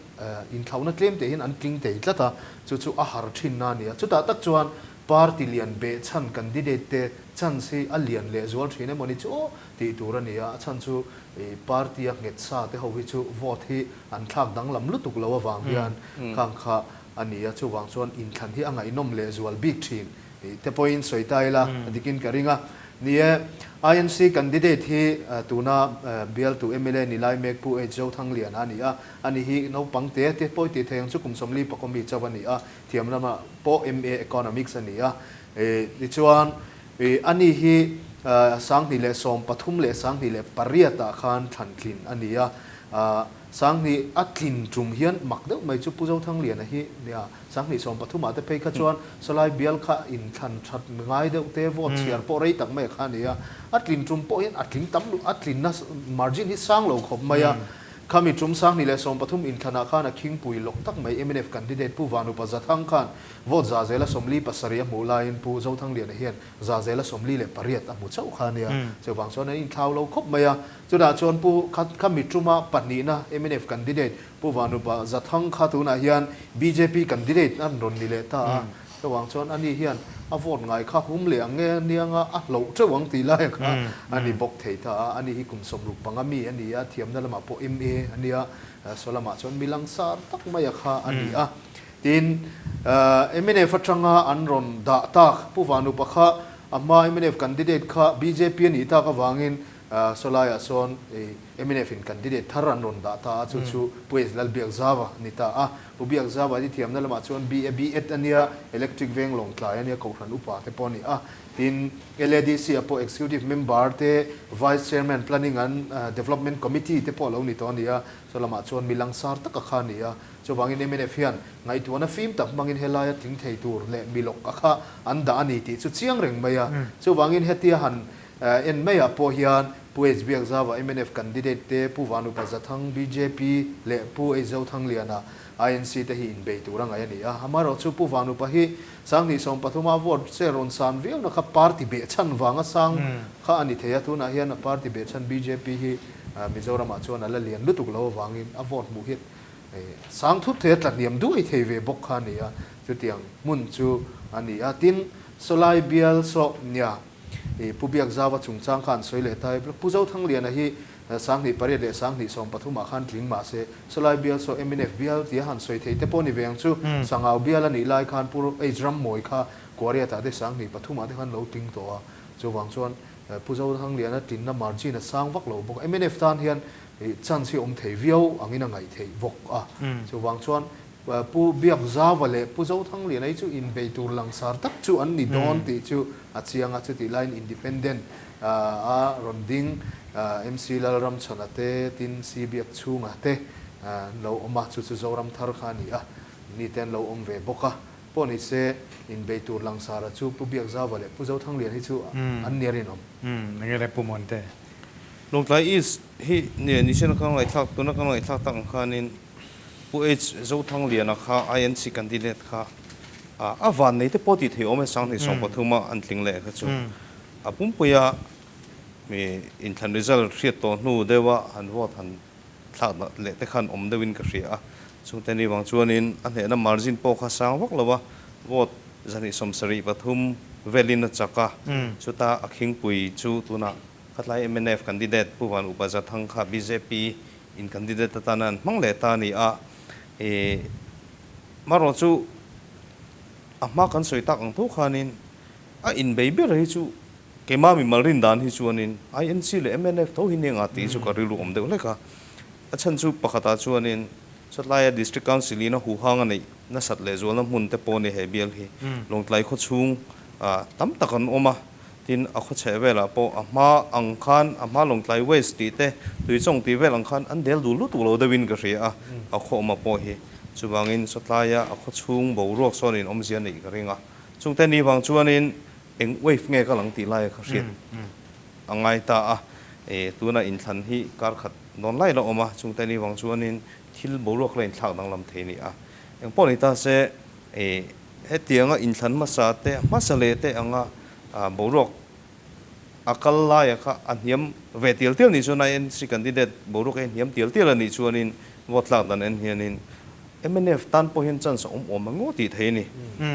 inthlauhna tlem te hian an tling thei tlat a, chu chu a har thin na a ni a. Chutah tak chuan party lian beh chhan candidate te chance hi a lian leh zual thin emaw ni chu aw tih tur a ni a. A chhan chu ih party a nghet sa te ho hi chu vote hi an thlak danglam lutuk lo avang hian khang kha a ni a, chuvang chuan inthlan hi a ngaihnawm leh zual bik thin tih te pawhin sawi ta ila a dikin ka ring a. Ni e, INC candidate hi tuna bialtu mla ni lai mek Pu H Zothangliana a ni a, ani hi naupang te te pawh i tih theih ang chu kum 40 mi chauh a ni a, thiam lamah pawh MA Economics a ni a. Tichuan, ani hi 2013 leh 2008 ah khan thlantlin a ni a, 2000 a tlin tum hian mak deuh mai chu Pu Zothangliana hi nia, 2013 ah te phei kha chuan Salai bial kha inthlan that ngai deuh te vote chhiar pawh rei tak mai kha a ni a, a tlin tum pawh hian a tling tam a tlinna margin hi sang lo khawp mai a, khami tum 2013 inthlanah khan a khingpui lawk tak mai mnf candidate Pu Vanupa Zathang khan vote 7% a hmuh laiin Pu Zothangliana hian 48% a hmu chauh kha a nia, chuvang chuan an inthlau lo khawp mai a. Chutah chuan Pu kha Mitruma pahnihna mnf candidate Pu Vanupa Zathang kha tunah hian bjp candidate an rawn ni leh ta a, chuvang chuan ani hian a vote ngai kha hum leh ang nge nianga a hloh teuh ang tih lai kha a ni bawk thei ta a, ani hi kum 65 mi a ni a, thiamna lamah pawh MA a nia, saw lamah chuan mi langsar tak maia kha a ni a. Tin, mnf atanga an rawn dah tak Pu Vanupa kha a hma mnf candidate kha bjp a nih tak avangin Sawlaiah sawn mnf in candidate thar an rawn dah ta a, chu chu Pu H Lalbiakzava a ni ta a. Pu Biakzava hi thiamna lamah chuan BA B Ed a nia, Electric Veng Lawngtlai a nia, Kohhran Upa te pawh a ni a. Tin, LADC ah pawh Executive Member te, Vice Chairman Planning and Development Committee te pawh a lo ni tawh a ni a. Saw lamah chuan mi langsar taka kha a ni a. Chuvangin mnf hian ngaihtuahna fim tak hmangin helaia tling thei tur leh milawk a kha an dah a ni tih chu chiang reng mai a. Chuvangin hetia han En maiah pawh hian Pu H Biakzauva mnf candidate te, Pu Vanupa Zathang bjp leh Pu H Zothangliana INC te hi inbei tur a ngaih a ni a. Amaherawhchu Pu Vanupa hi 2013 a vote che rawn san viauna kha party behchhan vanga sang kha a ni thei a, tunah hian a party behchhan bjp hi Mizoramah chuan a la lian lutuk lo avangin a vote hmuh hi sang thut thei a, tla hniam duai thei ve bawk kha a ni a, chutiang hmun chu a ni a. Tin, sawlai bial saw nia Pu Biakzauva chungchang kha an sawi leh ta e. Pu Zothangliana hi 2008 leh 2013 ah khan tling mah se, sawlai bial saw mnf bial tia han sawi theih te pawh ni ve ang chu. Sangau bial a nih lai khan Pu H Rammawi kha Kuariatah te 2003 ah te khan lo tling tawh a. Chuvang chuan Pu Zothangliana tlinna margin a sang vak lo bawk a. Mnf tan hian chance hi awm thei viau angin a ngaih theih bawk a. Chuvang chuan Pu Biakzauva leh Pu Zothangliana hi chu inbei tur langsar tak chu an ni dawn tih chu a chiang a, chutih laiin Independent a rawn ding MC Lalramchhana te, tin C Biakchhunga te an lo awm a, chu chu Zoram thar kha a ni a, ni te an lo awm ve bawk a. Pawh ni se, inbei tur langsara chu Pu Biakzauva leh Pu Zothangliana hi chu an ni a rinawm.
Enge le Pu Muante?
Lawngtlai East hi ni sen ka ngaihthlak tuna ka ngaihthlak tak ang khanin Pu H. Zothangliana kha INC candidate kha a van nei te pawh tih thei awm e, 2013 a an tling leh kha chu a pumpuia mi inthlan result hriat tawh hnu deuha han vote han thlak leh te khan awm deuhin ka hria a, chungte ni vang chuanin a hnehna margin pawh kha sang vak lo a, vote 173 velin a chak a, chuta a khingpui chu tunah khatlai mnf candidate Pu Van Upa Zathang kha bjp In candidate atana an hmang leh ta a ni a, ih marawh chu a hma kan sawi tak ang tho khanin a inbei ber hi chu keimah mimal rin dan hi chuanin INC leh mnf tho hi nia tih chu ka rilru awm deuh hlek a, a chhan chu pakhatah chuanin sawtlaia District Council in a huhang a neih nasat leh zualna hmun te pawh a ni he bial hi Lawngtlai khawchhung tam tak an awm a. Tin, a khaw chheh velah pawh a hma ang khan, a hma Lawngtlai West tih te, Tuichawng tih vel ang khan an del dul lutuk lo deuhin ka hria a, a khaw awma pawh hi. Chuvangin sawtlaia a khaw chhung boruak sawnin awmzia neih ka ring a. Chungte ni vang chuanin eng wave nge ka lang tih laia ka hriat a ngai ta a. Tuna inthlan hi kar khat dawn lai la awm a, chungte ni vang chuanin thil boruak la inthlak danglam thei a ni a. Eng pawh ni ta se, Hetianga inthlan hmasa te, hmasa leh te anga boruak a kal laia kha a hniam ve tial tial nih chuan INC candidate boruak hi a hniam tial tial a nih chuanin vote tlak dan en hianin mnf tan pawh hian chance a awm awm ang ngawt tih thei a ni.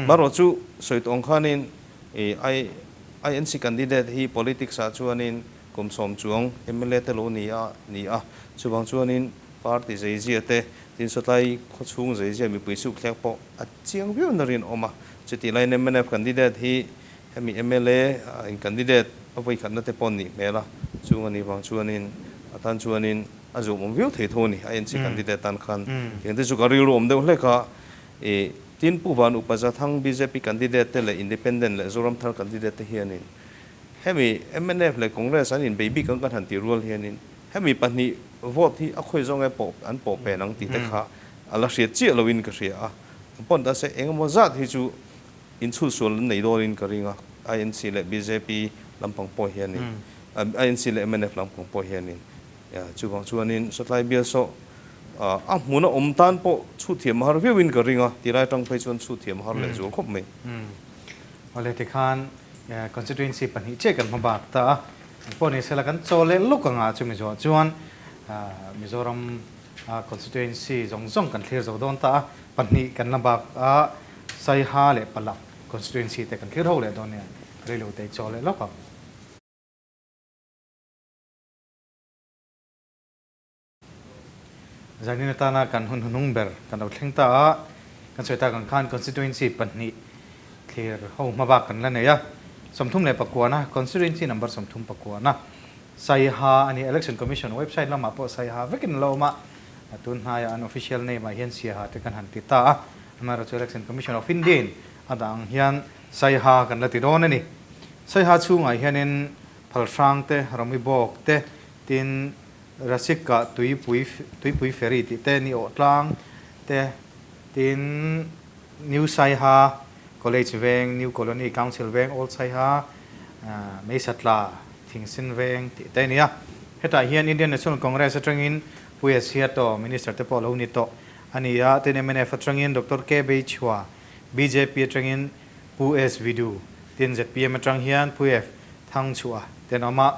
Marawh chu sawi tawh ang khanin INC candidate hi politics ah chuanin kum sawm chuang mla te lo ni a ni a, chuvang chuanin party zeizia te tin sawtlai khawchhung zeizia mipui sukthlek pawh A chiang viau na rinawm a, chutih laiin mnf candidate hi hemi mla in candidate a vawikhatna te pawh nih hmel a, chung a nih vang chuanin a tan chuanin a zuamawm viau thei tho a ni, INC candidate tan khan tiang te chu ka rilru awm deuh hlek a, ih tin Pu Van Upa Zathang bjp candidate te leh Independent leh Zoram Thar candidate te hianin hemi mnf leh Congress an inbei bik ang kan han tih rual hianin hemi pahnih vote hi a khawi zawng e pawh an pawh pen ang tih te kha A la hriat chiah loin ka hria a, a pawn ta se engemaw zat hi chu inchhulsual an nei dawnin ka ring a, INC leh bjp lampang pawh hianin, INC leh mnf lampang pawh hianin. Chuvang chuanin sawtlai bial saw a hmuna awm tan pawh chhut thiam a har viauin ka ring a, tilai atang phei chuan chhut thiam a har leh zual khawp mai.
Awle tikhan constituency pahnih chiah kan hma bak ta a, engpawh ni sela kan chaw leh lawk anga chumi zawh chuan Mizoram Constituency zawng zawng kan thlir zo dawn ta a, pahnih kan la bak a, Saiha leh Palak Constituency te kan thlir ho leh dawn nia, reilo te i chaw leh lawk ang. Zanin atana kan hun hunung ber kan lo thleng ta a, kan sawi tak ang khan Constituency pahnih thlir ho hma bak kan la nei a, 39, Constituency number 39, Saiha a ni. Election Commission website lamah pawh Saiha vekin a la awm a, tun hnaiah an official name ah hian Siaha te kan han ti ta a, amaherawhchu Election Commission of India in a dah ang hian Saiha kan la ti dawn a ni. Saiha chhungah hianin Phalhrang te, Ramibawk te, tin Rasika tuipui tuipui ferry tih te, Niawh tlang te, tin New Saiha College veng, New Colony Council veng, Old Saiha, Meisatla. Thingsen Veng tih te a ni a. Hetah hian Indian National Congress atangin Pu S Hiato, Minister te pawh a lo ni tawh a ni a, tin mnf atangin Doctor K Beichhua, bjp atangin Pu S Vidu, tin zpm atang hian Pu F Thangchhuah te an awm a.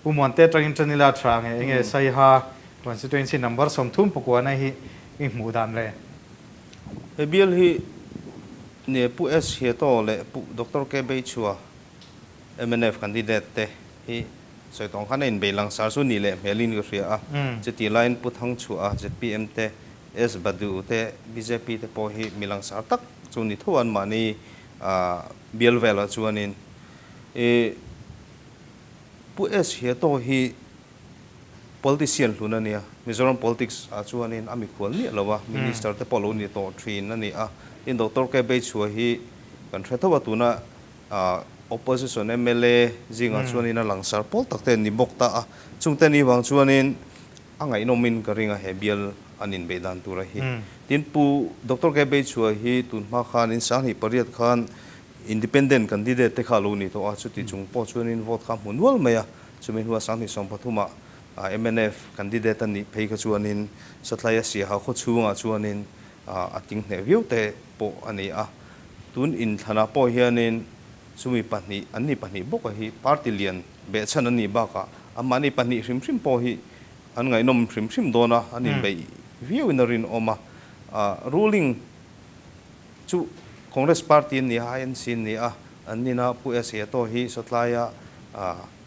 Pu Muante atangin Chanila tha nge enge Saiha Constituency number 30 pakuana hi i hmuh dan le?
He bial hi ne Pu S Hiato leh Pu Doctor K Beichhua mnf candidate te hi sawi tawng khan a inbei langsar chu nih leh hmelin ka hria a, chutih laiin Pu Thangchhuah zpm te, S Badu te, bjp te pawh hi mi langsar tak chu ni tho an mahni bial velah chuanin i Pu S Hiato hi politician hlun a nia, Mizoram politics ah chuanin a mikhual miah lo a, minister te pawh lo ni tawh thin a ni a, tin Doctor K Beichhua hi kan hre tho a tuna Opposition mla zingah chuanin a langsar pawl tak te an ni bawk ta a, chungte ni vang chuanin a ngaihnawmin ka ring a he bial an inbeih dan tura hi. Tin, Pu Doctor K Beichhua hi tun hma khan in 2008 khan Independent candidate te kha a lo ni tawh a, chuti chung pawh chuanin vote kha a hmu nual mai a, chumi hnua 2013 ah mnf candidate a nih phei kha chuanin Sathlai a Siaha khaw chhungah chuanin a ting hneh viau te pawh a ni a. Tun inthlanah pawh hianin chumi pahnih, an ni pahnih bawka hi party lian behchhan an nih bakah anmahni pahnih hrim hrim pawh hi an ngaihnawm hrim hrim dawn a, an inbeih viauin a rinawm a. Ruling chu Congress party an ni a, INC an ni a, an nina Pu S Yato hi sawtlaia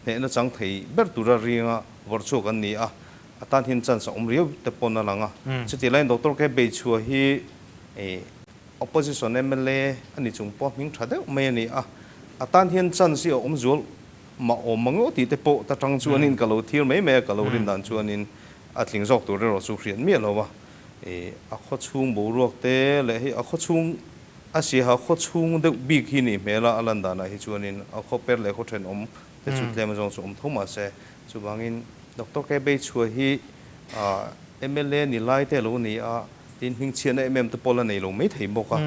hnehna chang thei ber tura ringa vawrhchhuak an ni a, a tan hian chance a awm riau te pawn a lang a. Chutih laiin Doctor K Beichhua hi Opposition mla a ni chung pawh hming tha deuh mai a ni a, a tan hian chance hi a awm zual mah awm mang aw tih te pawh ta tang chuanin ka lo thlir mai mai a, ka lo rin dan chuanin a tling zawk tur erawh chu hriat miah lo a. A khaw chhung boruak te leh hei a khaw chhung a siaha khaw chhung deuh bik hi nih hmel a, a lan danah hi chuanin a khaw per leh khaw thenawm te chu tlem azawng chu awm tho mah se. Chuvangin Doctor K Beichhua hi mla ni lai te a lo ni a, tin hmingchhiatna em em te pawh la nei lo mai thei bawk a,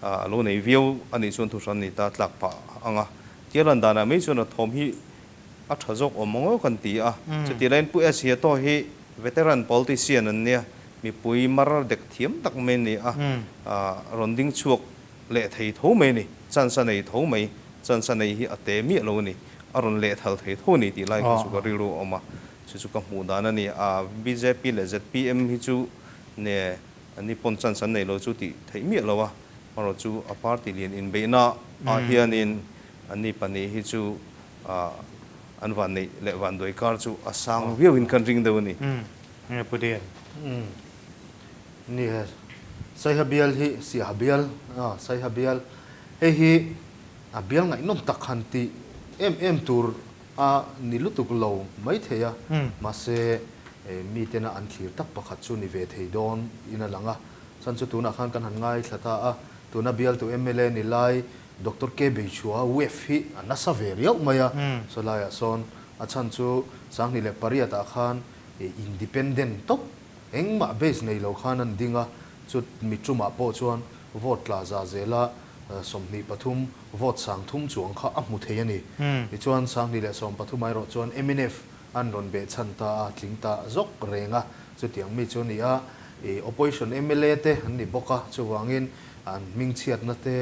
a lo nei viau a nih chuan thuhran ni ta tlak phah ang a. Tia lan danah mai chuan a thawm hi a tha zawk awm ang aw kan ti a. Chutih laiin Pu S Hiato hi veteran politician an nia, mipui mar dek thiam tak mai a ni a, rawn ding chhuak leh thei tho mai a ni, chance a nei tho mai, chance a nei hi a te miah lo a ni, a rawn leh thal thei tho a ni tih lai kha chu ka rilru a awm a, chu chu ka hmuh dan a ni. A bjp leh zpm hi chu ne an ni pawn chance an nei lo chu tih theih miah lo a, amaherawh chu a party lian inbeihna ah hianin an ni pahnih hi chu an van neih leh van duai kar chu a sang viau in kan ring deuh a ni.
Nge Pu Dian?
Ni he Saiha bial hi Siaha bial a Saiha bial hei hi a bial ngaihnawm tak han tih em em tur a ni lutuk lo mai thei a, mahse mitena an thlir tak pakhat chu ni ve thei dawn in a lang a, chhan chu tunah khan kan han ngaithla ta a, tuna bialtu mla ni lai Doctor K Beichhua wave hi a nasa ve riau mai a, saw laiah sawn a chhan chu 2008 ah khan independent tawp Engmah base nei lo khan an ding a, chu mi tumah pawh chuan vote tla za zela 23 vote 3000 chuang kha a hmu thei a ni. Tichuan 2013 erawh chuan mnf an rawn beh chhan ta a, tling ta zawk reng a, chutiang mi chu a ni a, opposition mla te an ni bawk a, chuvangin an hmingchhiatna te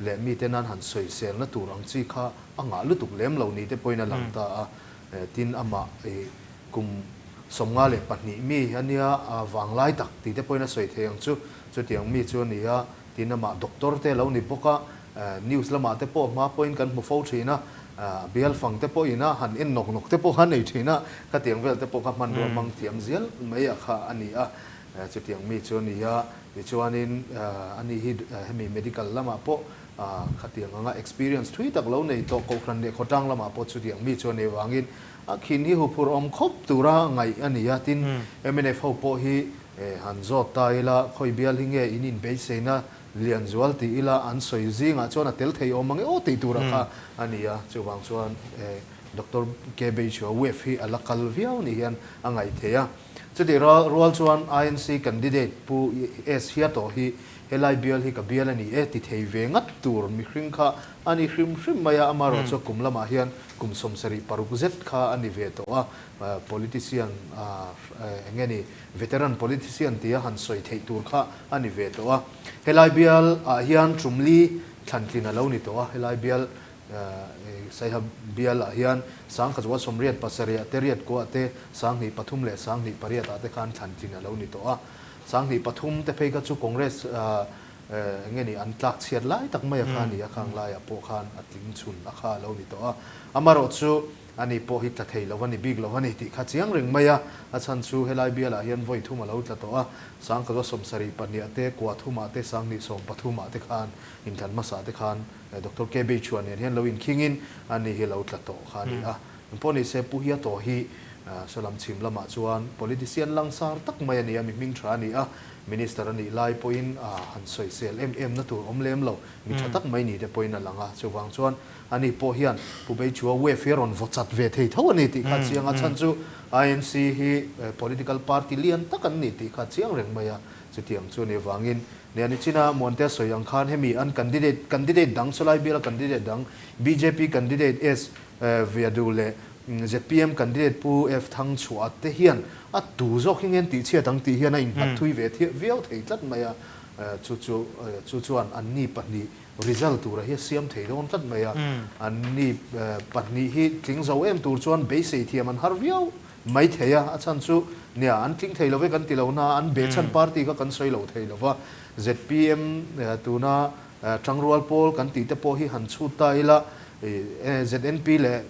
leh mite nan han sawiselna tur ang chi kha a ngah lutuk lem lo ni te pawhin a lang ta a, tin amah Kum 52 mi a nia, a vanglai tak tih te pawhin a sawi thei ang chu. Chutiang mi chu a ni a, tin amah doctor te a lo ni bawk a, news lamah te pawh hma pawhin kan hmu fo thin a, bial fang te pawhin a han en nawk nawk te pawh kha a nei thin a, khatiang vel te pawh kha hmanrua hmang thiam zial mai a kha a ni a, chutiang mi chu a ni a. Tichuanin ani hi hemi medical lamah pawh khatiang anga experience thui tak lo nei tawh Kohhran leh khawtlang lamah pawh chutiang mi chu a nei vangin A khin hi huphurh awm khawp tura ngaih a ni a, tin mnf ho pawh hi han zawt ta ila, khawi bial hi nge in inbeiseina lian zual ti ila an sawi zingah chuan a tel thei awm ang e aw tih tura kha a ni a, chuvang chuan Doctor K Beichhua wave hi a la kal viau ni hian a ngaih theih a. Chutih rual chuan INC candidate Pu S Hiato hi helai bial hi ka bial a ni e ti thei ve ngat tur mihring kha a ni hrim hrim mai a, amaherawhchu kum lamah hian kum 76 zet kha a ni ve tawh a, politician eng nge ni veteran politician tia han sawi theih tur kha a ni ve tawh a. Helai bial ah hian Tumli thlantlin a lo ni tawh a, helai bial Saiha bial ah hian Sangkhazual 87 te riat kuah te 2003 leh 2008 ah te khan thlantlin a lo ni tawh a. 2003 te phei kha chu Congress eng nge ni an tlak chhiat lai tak mai a kha a ni a, khang laiah pawh khan a tling chhun a kha a lo ni tawh a. Amaherawhchu ani pawh hi tla thei lo a ni bik lo a ni tih kha chiang reng mai a, a chhan chu helai bialah hian vawi thum a lo tla tawh a, Sangkhazual 72 ah te, kua thumah te, 2013 ah te khan inthlan hmasa te khan Doctor K Beichhuah nen hian lo inkhingin ani hi lo tla tawh kha a ni a. Engpawh ni se Pu Hiato hi Salam chhim lamah chuan politician langsar tak mai a ni a, mi hming tha a ni a, Minister a nih lai pawhin han sawisel em em na tur awm lem lo, mi tha tak mai ni te pawhin a lang a. Chuvang chuan ani pawh hian Pu Beichhuah wave hi a rawn vaw chat ve thei tho a ni tih kha a chiang a, chhan chu INC hi political party lian tak an ni tih kha a chiang reng mai a. Chutiang chu a nih avangin Niani China Muantea sawi ang khan hemi an candidate, candidate dang Sawlai biala candidate dang bjp candidate S Viadu leh zpm candidate Pu F Thangchhuah te hian a tu zawk hi nge an tihchhiat ang tih hian a innghat thui ve viau thei tlat mai a, chu chu chu chuan anni pahnih result tura hi a siam thei dawn tlat mai a, anni pahnih hi tling zo em tur chuan beisei thiam an har viau mai thei a, a chhan chu nia an tling thei lo ve kan ti lo na, an behchhan party kha kan sawi lo thei lo va, zpm tuna Tangrual pawl kan tih te pawh hi han chhut ta ila, ZNP leh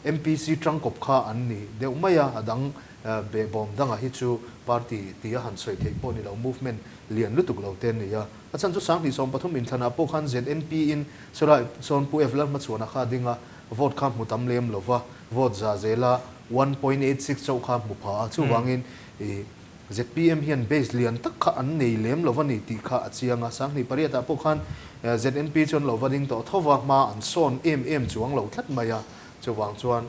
MPC tangkawp kha an ni deuh mai a, a dang behbawm dangah hi chu party tia han sawi theih pawh ni lo, movement lian lutuk lo te an ni a. A chhan chu 2013 inthlanah pawh khan ZNP in Sawlai sawn Pu F Lalhmachhuana kha a ding a, vote kha hmu tam lem lo va, vote za zela 1.86 chauh kha hmu pha a, chuvangin Zpm hian base lian tak kha an nei lem lo va ni tih kha a chiang a, 2008 ah pawh khan ZNP chuan lo va ding tawh tho va, hma an sawn em em chuang lo tlat mai a, chuvang chuan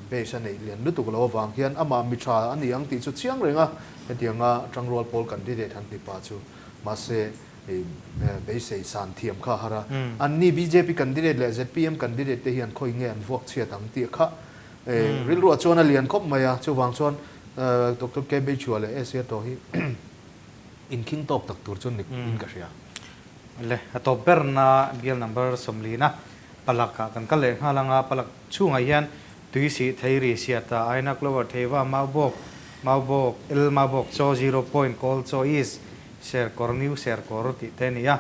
base a neih lian lutuk lo avang hian amah mi tha a ni ang tih chu chiang reng a, hetianga Tangrual pawl candidate han ti pa chu mahse beisei san thiam kha a har a, anni bjp candidate leh zpm candidate te hian khawi nge an vuak chhiat ang tih kha Rilruah chuan a lian khawp mai a, chuvang chuan Doctor K Beichhua leh Asia tawh hi inkhing tawk tak tur chuan in ka hria.
Le, a tawp berna bial number 40 na palak ah kan kal leh nghal anga, palak chhungah hian Tuisih, Theiri, Siata, Ainak, Lower Theiva, Maubawk, Maubawk, El Maubawk, Chaw Zero Point, Kawl Chaw East, Serkawr, New Serkawr tih te a ni a,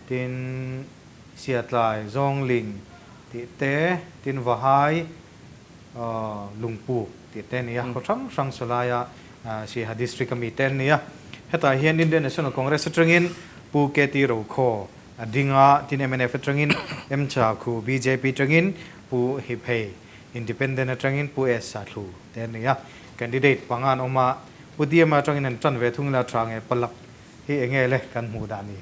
tin Siatlai, Zawngling tih te, tin Vahai, Lungpuk tih te a ni a, khaw hrang hrang sawlaia Siaha District a mi te an ni a. Hetah hian Indian National Congress atangin Pu KT Rokhaw a ding a, tin mnf atangin M Cha Khu, bjp atangin Pu Hiphei, Independent atangin Pu S Sathlu te an ni a. Candidate panga an awm a, Pu DM atangin an tan ve thung ila tha nge palak Hi enge le kan hmuh dah ni?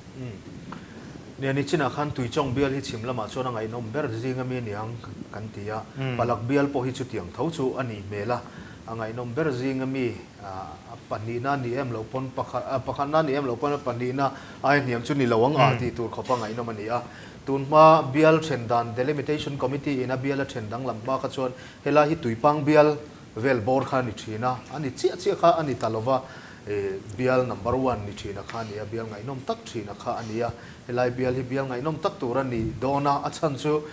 Nia, nichinah khan Tuichawng bial hi chhim lamah chuan a ngaihnawm ber zing ami aniang kan ti a, Palak bial pawh hi chutiang tho chu a nih hmel a, a ngaihnawm ber zing ami a pahnihna a ni em lo pawn pakhat pakhatna a ni em lo pawn a pahnihna aia hniam chu ni lo ang a tih tur khawpa ngaihnawm a ni a. Tunhma bial then dan Delimitation Committee in a bial a then danglam hma kha chuan helai hi Tuipang bial vel bawr kha a ni thin a, a ni chiah chiah kha a ni ta lova, Bial number one ni thina kha a ni a, bial ngaihnawm tak thina kha a ni a. Helai bial hi bial ngaihnawm tak tur a ni dawn a, a chhan chu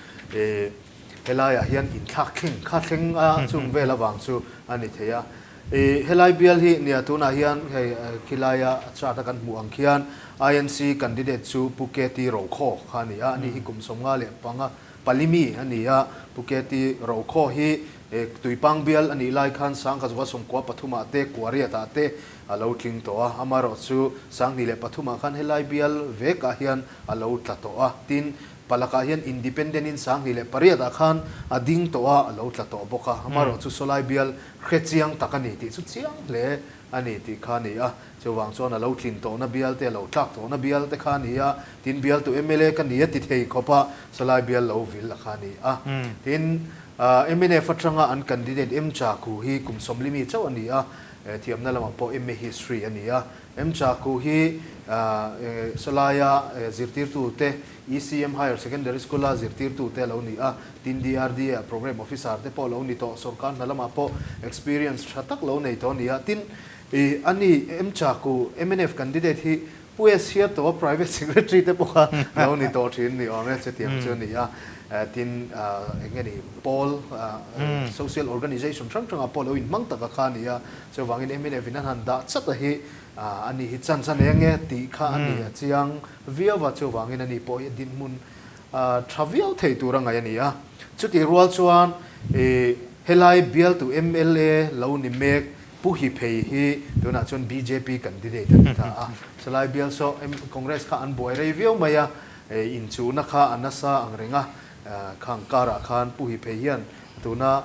helaiah hian inthlak thleng kha thleng a chung vel avang chu a ni thei a. Helai bial hi nia tunah hian hei khilaia chart a kan hmuh ang khian INC candidate chu Pu KT Rokhaw kha a ni a, ani hi kum 55 palimi a ni a. Pu KT Rokhaw hi Tuipang bial a nih lai khan Sangkhazual 93 ah te Kuariat ah te a lo tling tawh a, amaherawh chu 2003 ah khan helai bial vek ah hian a lo tla tawh a, tin Palak ah hian Independent in 2008 ah khan a ding tawh a, a lo tla tawh bawk a, amaherawh chu sawlai bial hre chiang tak a ni tih chu chiang hle a ni tih kha a ni a, chuvang chuan a lo tlin tawhna bial te, a lo tlak tawhna bial te kha a ni a, tin bialtu mla ka ni a ti thei khawp a, sawlai bial lo vil a kha a ni a, tin. Mnf atanga an candidate M Chaku hi kum 40 mi chauh a ni a, Thiamna lamah pawh MA History a ni a. Mchaku hi sawlaia zirtirtute, ECM Higher Secondary School-a zirtirtute a lo ni a. Tin, DRDA-ah Programme Officer te pawh a lo ni tawh. Sorkar hna lamah pawh experience tha tak lo nei tawh a ni a. Tin, ani Mchaku mnf candidate hi Pu S hian tawh Private Secretary te pawh kha lo ni tawh thin ni awm e, chutiang chu a ni a. Tin, eng nge ni, pawl, social organization hrang hrangah pawh lo inhmang taka kha a ni a. Chuvangin mnf in an han dah chat a hi a ni hi chance a nei ange tih kha a ni a chiang viau a, chuvangin a ni pawh hi dinhmun tha viau thei tur a ngaih a ni a. Chutih rual chuan helai bialtu mla lo ni mek Pu Hiphei hi tunah chuan bjp candidate a ni ta a, chalai bial saw Congress kha an buai rei viau mai a, inchuhna kha a nasa ang reng a, khang karah khan Pu Hiphei hian tuna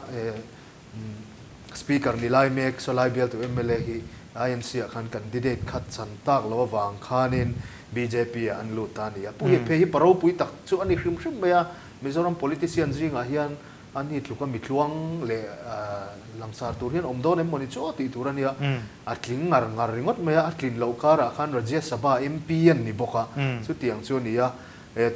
Speaker ni lai mek sawlai bialtu mla hi INC ah khan candidate kha chan tak lo avang khanin bjp ah an lut ta a ni a. Pu Hiphei hi pa ropui tak chu a ni hrim hrim mai a, Mizoram politician zingah hian A ni tluka mitluang leh langsar tur hian awm dawn em mawni chu aw tih tur a nia. A tling ngar ngar ringawt mai a, a tlin loh karah khan Rajya Sabha MP an ni bawk a, chutiang chu a ni a.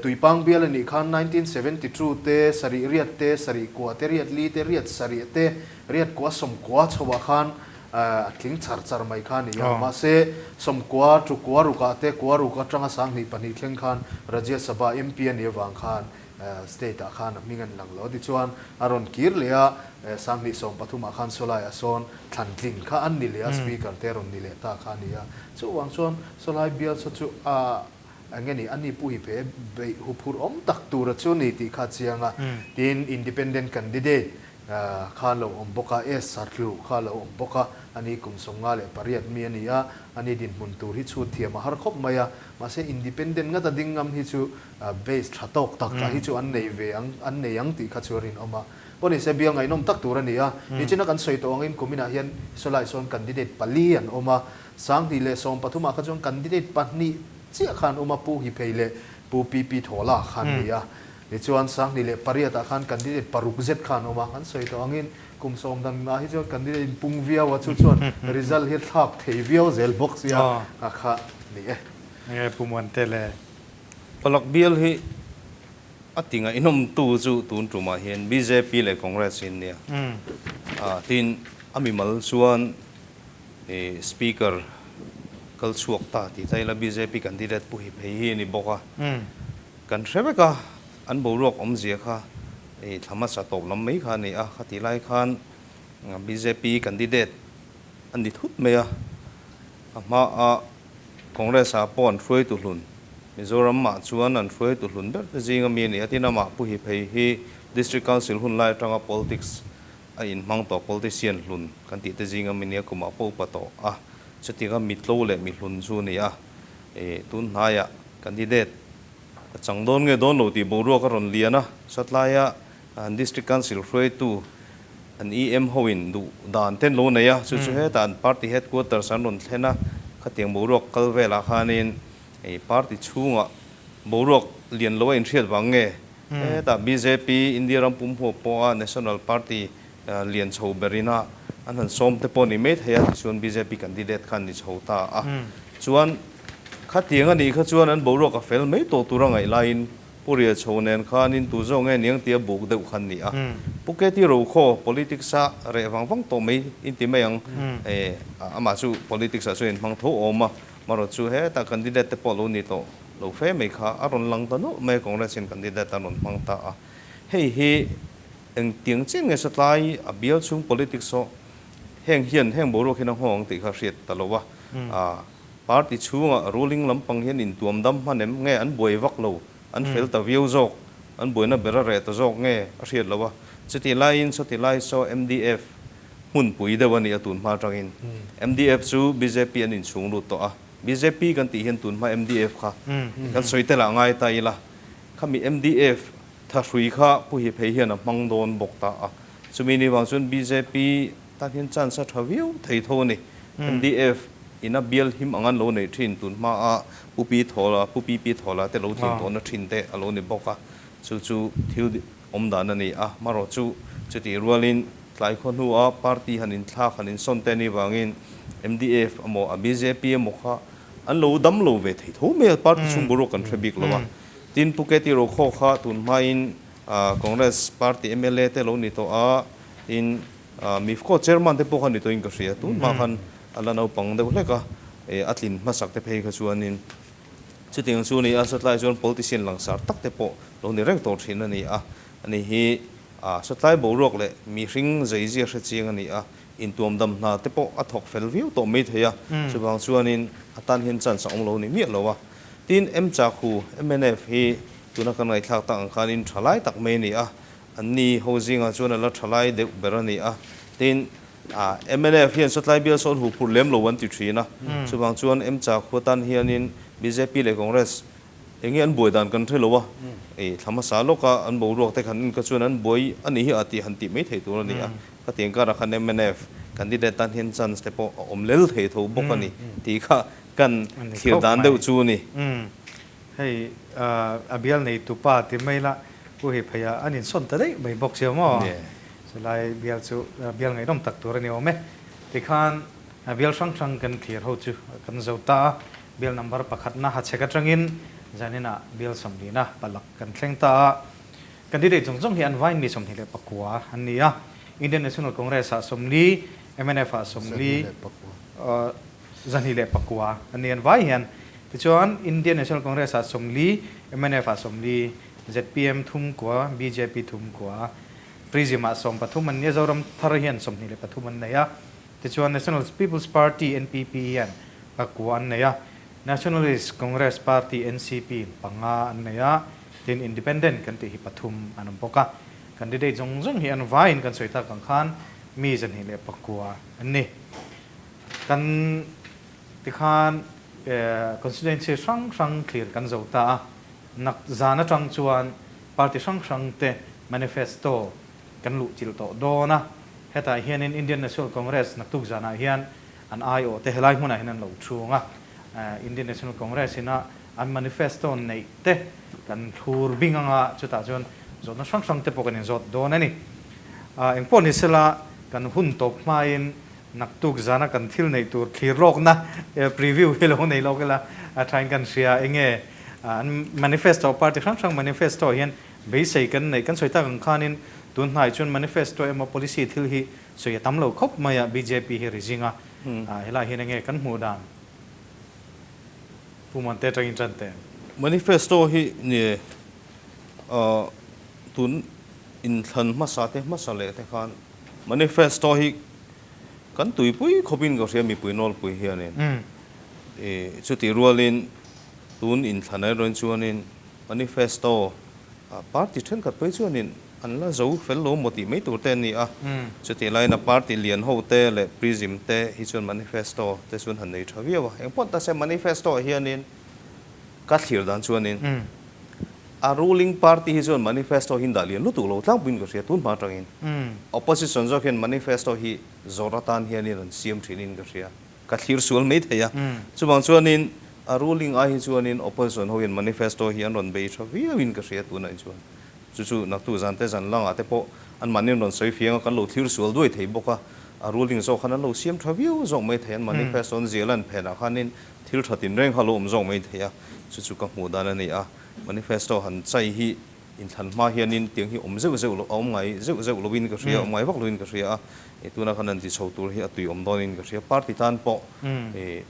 Tuipang bial a nih khan 1972 te, sarih riat te, sarih kua te, riat li te, riat sarih te, riat kua sawmkua chhoah khan a tling char char mai kha a ni a. Mahse, sawmkua, tukua rukah te, kua ruk atanga sanghnih pahnih thleng khan Rajya Sabha MP a nih avang khan State ah khan a hming an lang lo. Tichuan a rawn kir leh a, sanghnih 13 ah khan Sawlai ah sawn thlan tling kha an ni leh a, Speaker te a rawn ni leh ta kha a ni a. Chuvang chuan Sawlai bial saw chu a eng nge ni, a ni pu hi phe beih huphurh awm tak tura chu ni tih kha a chiang a. Tin, Independent candidate kha lo awm bawk a, S Satlu kha lo awm bawk a, ani kum 58 mi a ni a, ani dinhmun tur hi chhut thiam a har khawp mai a, mahse Independent ngata ding ngam hi chu Base tha tawk tak ah hi chu an nei ve ang, an nei ang tih kha chu a rinawm a. Pawh ni se bial ngaihnawm tak tur a ni a. Nichina kan sawi tawh angin kuminah hian Sawlai sawn candidate pali an awm a. 2013 ah kha chuan candidate pahnih chiah kha an awm a, Pu Hiphei leh Pu PP Thawla kha an ni a. Tichuan 2008 ah khan candidate paruk zet kha an awm a. Kan sawi tawh angin kum sawm dan ah hi chuan candidate in pung viau a, chu chuan result hi a thlak thei viau zel bawk sia kha ni e.
Enge Pu Muante le
Palak bial hi a ti ngaihnawmtu chu tun tumah hian bjp leh Congress hi an nia. Tin, a mimal chuan Speaker kal chhuak ta tih ta ila bjp candidate pu hi phei hi a ni bawk a. Kan hre vek a, an boruak awmzia kha thla hmasa tawp lam mai kha a ni a. Khatih lai khan bjp candidate a ni thut mai a, a hmaah Congress ah pawh an hruaitu hlun, Mizoram ah chuan an hruaitu hlun ber te zinga mi a ni a, tin amah Pu Hiphei hi District Council hun lai atanga politics a inhmang tawh, politician hlun kan tih te zinga mi nia kumah pawh upa tawh a, chutianga mitlo leh mihlun chu a ni a, ih tun hnaiah candidate a chang dawn nge dawn lo tih boruak a rawn lian a, satlaia an District Council hruaitu An EM ho in duh dan te an lo nei a, chu chu hetah an party headquarters an rawn thlen a, khatiang boruak kal velah khanin hei party chhungah boruak lian lo a inhriat vang nge hetah bjp India ram pum huap pawha national party lian chho berin a an han sawm te pawh a ni mai thei a, tichuan bjp candidate kha an ni chho ta a, chuan khatiang a nih kha chuan an boruak a fel mai tawh tur a ngaih laiin Pu Ria chho nen khanin tu zawk nge niang tia buk deuh khan ni a. Pu Keti Rokhaw politics a reh vang vang tawh mai in ti mai ang. E, amah chu politics ah chuan inhmang tho awm a, marawh chu hetah candidate te pawh lo ni tawh lo fe mai kha a rawn lang ta nawlh mai a, Congress in candidate a rawn hmang ta a. Hei hi engtiang chiah nge satlai a bial chhung politics aw heng hian heng boruak hian a nghawng ang tih kha hriat ta lo a. Party chhungah ruling lampang hian intuam dam hman em nge an buai vak lo, an fel ta viau zawk, an buaina ber a reh ta zawk nge a hriat lo a. Chuti laiin sawti lai saw MDF hmunpui deuh a ni a tun hma atangin. MDF chu bjp an inchhung lut tawh a, bjp kan tih hian tun hma MDF kha kan sawi tel ah ngai ta ila, khami MDF thahrui kha Pu Hiphei hian a hmang dawn bawk ta a. Chumi ni vang chuan bjp tan hian chance a tha viau thei tho a ni. MDF ina bial him ang an lo neih thin tun hma a Pu Pi Thawla, Pu Pi Pi Thawla te lo thin tawhna thin te a lo ni bawk a, chu chu thil awm dan a ni a. Marawh chu chutih rualin. Tlai khaw hnua party han inthlak han insawn te anih vangin MDF emaw a bjp emaw kha an lo dam lo ve thei tho mai a, party chhung boruak kan hre bik lo a. Tin, Pu Keti Rokhaw kha tun hmain Congress party mla te lo ni tawh a, tin MIFCO chairman te pawh kha ni tawhin ka hria, tun hma khan a la naupang deuh hlek a, a tlin hmasak te phei kha chuanin chutiang chu a ni a, satlai chuan politician langsar tak te pawh lo ni reng tawh thin a ni a, ani hi A satlai boruak leh mihring zeizia hre chiang a ni a, intuamdam hna te pawh a thawk fel viau tawh mai thei a, chuvang chuanin a tan hian chance a awm lo ni miah lo a. Tin, Mchakhu, mnf, hi tuna kan ngaihthlak tak ang khanin thalai tak mai a ni a, anni ho zingah chuan a la thalai deuh ber a ni a. Tin, mnf hian satlai bial sawn huphurh lem lo an ti thin a, chuvang chuan Mchakhu atan hianin bjp leh Congress Enge an buai dan kan hre lo a, ei thla hmasa lawka an boruak te khan en kha chuan an buai a nih hi a tih han tih mai thei tur a ni a, khatiang karah khan mnf candidate tan hian chance te pawh a awm lel thei tho bawk a ni tih kha kan thlir dan deuh chu a ni.
Hei a bial nei tupa ti mai la Pu hi pheiah an insawn ta daih mai bawk sia maw? Chulai bial chu bial ngaihnawm tak tur a ni awm e. Tikhan bial hrang hrang kan thlir ho chu kan zo ta a. Bial number pakhatna hachhek atangin zaninah bial sawmlina palak kan thleng ta a. Candidate zawng zawng hi an vain mi 24 an ni a. Indian National Congress ah 40, mnf ah 40, 29 an ni an vai hian. Tichuan Indian National Congress ah 40, mnf ah 40, zpm thum kua, bjp thum kua, Prism ah 13 an ni a, Zoram thar hian 23 an nei a. Tichuan National People's Party, NPP, hian pakua an nei a, Nationalist Congress Party, NCP, in panga an nei a, tin Independent kan tih hi pathum an awm bawk a. Candidate zawng zawng hi an vaiin kan sawi tak ang khan mi 29 an ni. Kan tikhan constituency hrang hrang thlir kan zo ta a, nak zan atang chuan party hrang hrang te manifesto kan luh chilh tawh dawn a, hetah hianin Indian National Congress naktuk zanah hian an aiawh te helai hmunah hian an lo chhung a, Indian National Congress ina an manifesto neih te kan thlur bing anga chutah chuan zawhna hrang hrang te pawh kan inzawt dawn a ni. Engpawh ni sela kan hun tawp hmain naktuk zana kan thil neih tur thlir lawkna preview hi lo nei lawk ila a thain kan hria enge an manifesto party hrang hrang manifesto hian Beisei kan neih kan sawi tak ang khanin tun hnai chuan manifesto emaw policy thil hi sawi a tam lo khawp mai a, bjp hi ri zing a, helai hian enge kan hmuh dan Pu Muante atangin tan teh.
Manifesto hi ni tun inthlan hmasa te hmasa leh te khan manifesto hi kan tuipui khawpin ka hria mipui nawlpui hianin chutih rualin tun inthlan erawhin chuanin Manifesto ah party thenkhat phei chuanin an la zo fel lo maw tih mai tur te an ni a, chutih laiin a party lian ho te leh prism te hi chuan manifesto te chuan han nei tha viau a, engpawh ta se manifesto ah hianin ka thlir dan chuanin a ruling party hi chuan manifesto hi an dah lian lutuk lo tlangpuiin ka hria tun hma atangin opposition zawk hian manifesto hi zawrh atan hianin an siam thinin ka hria. Ka thlir sual mai thei a. Chuvang chuanin a ruling ai hi chuanin opposition ho hian manifesto hi an rawn bei tha viauin ka hria tunah hi chuan. Chu chu naktu zan te zan langah te pawh anmahni an rawn sawi fiang a, kan lo thlir sual duai thei bawk a. A ruling zawk khan an lo siam tha viau zawk mai thei, an manifesto an ziah lan phenah khanin thil tha tinreng kha a lo awm zawk mai thei a. Chu chu ka hmuh dan a ni a. Manifesto han chai hi Inthlan hma hianin tiang hi awm zeuh zeuh lo, a awm ngai zeuh zeuh loin ka hria, a awm ngai vak loin ka hria a, e tuna khan an ti chho tur hi a tui awm dawnin ka hria. Party tan pawh e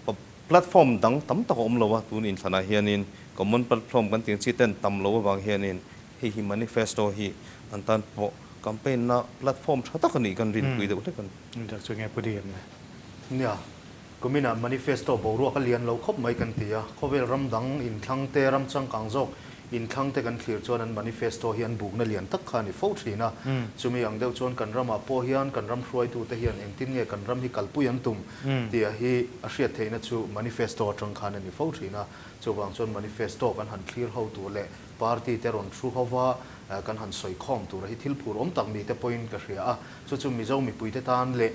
platform dang tam tak a awm lo a, tun inthlanah hianin common platform kan tih ang chi ten tam lo avang hianin hei hi manifesto hi an tan pawh campaign na platform tha tak a nih kan rinpui deuh hlek a ni.
Dak chu nge pu Diam le?
Nia, kuminah manifesto boruak a lian lo khawp mai kan ti a, khawvel ram dang inthlang te, ram changkang zawk inthlang te kan thlir chuan an manifesto hi an bukna lian tak kha a ni fo thin a. Chumi ang deuh chuan kan ramah pawh hian kan ram hruaitute hian engtin nge kan ram hi kalpui an tum tih hi a hriat theihna chu manifesto atang khan a ni fo thin a. Chuvang chuan manifesto kan han thlir ho tur leh party te rawn thu hova kan han sawi khawm tur hi thil phur awm tak ni te pawhin ka hria a. Chu chu Mizo mipuite tan leh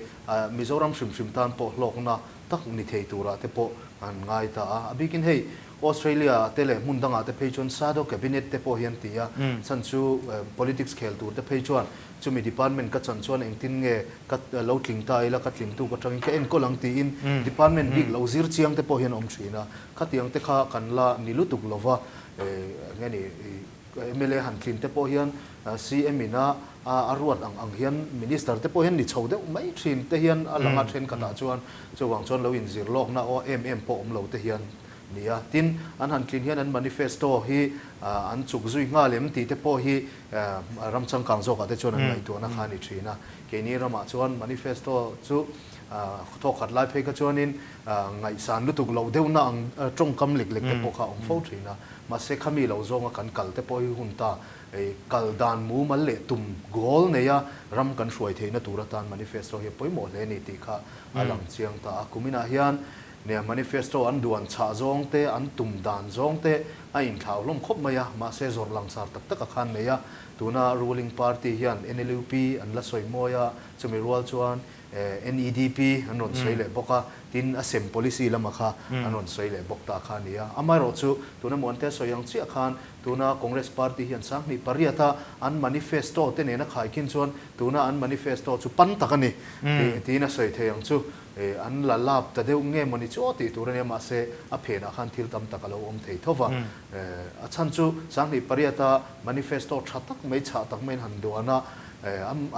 Mizoram hrim hrim tan pawh hlawkna tak ni thei turah te pawh an ngai ta a. A bikin hei. Australia ah te leh hmun dangah te phei chuan shadow cabinet te pawh hi an ti a, chhan chu politics khel tur te phei chuan chumi department ka chan chuan engtin nge ka lo tling ta ila, ka tlingtu ka tangin ka enkawl ang tiin department bik lo zir chiang te pawh hian awm thin a, khatiang te kha kan la ni lutuk lova nge ni mla han tlin te pawh hian CM in a a ruat ang ang hian minister te pawh hian ni chho deuh mai thin te hian a lang a thenkhatah chuan chuvang chuan lo inzir lawkna aw em em pawh awm lo te hian ni a. Tin, an han tlin hian an manifesto hi an chuk zui nghal em tih te pawh hi ram changkang zawkah te chuan an ngaihtuahna kha a ni thin a. Keini ramah chuan manifesto chu thawkkhat lai phei kha chuanin ngaihsan lutuk loh deuhna ang tawngkam lek lek te pawh kha a awm fo thin a. Mahse khami lo zawnga kan kal te pawh hi hun ta kal dan mumal leh tum goal neia ram kan hruai theihna tur atan manifesto hi a pawimawh hle a ni tih kha a lang chiang ta a. Kuminah hian Nia, manifesto an duan chhah zawng te, an tum dan zawng te a inthlau hlawm khawp mai a, mahse zawrh langsar tak tak a khan nei a. Tuna ruling party hian NLUP an la sawi mawi a, chumi rual chuan NEDP an rawn sawi leh bawk a, tin a sem policy lama kha an rawn sawi leh bawk ta kha a ni a. Amaherawhchu tuna Muante sawi ang chiah khan tuna Congress party hian 2008 a an manifesto te nena khaikhin chuan tuna an manifesto chu pan tak a ni tiin a sawi thei ang chu. An la lap ta deuh nge mawni chu aw tih tur a nia, mahse a phenah khan thil tam tak a lo awm thei tho va. A chhan chu 2008 a manifesto tha tak mai chhah tak maiin han duan a,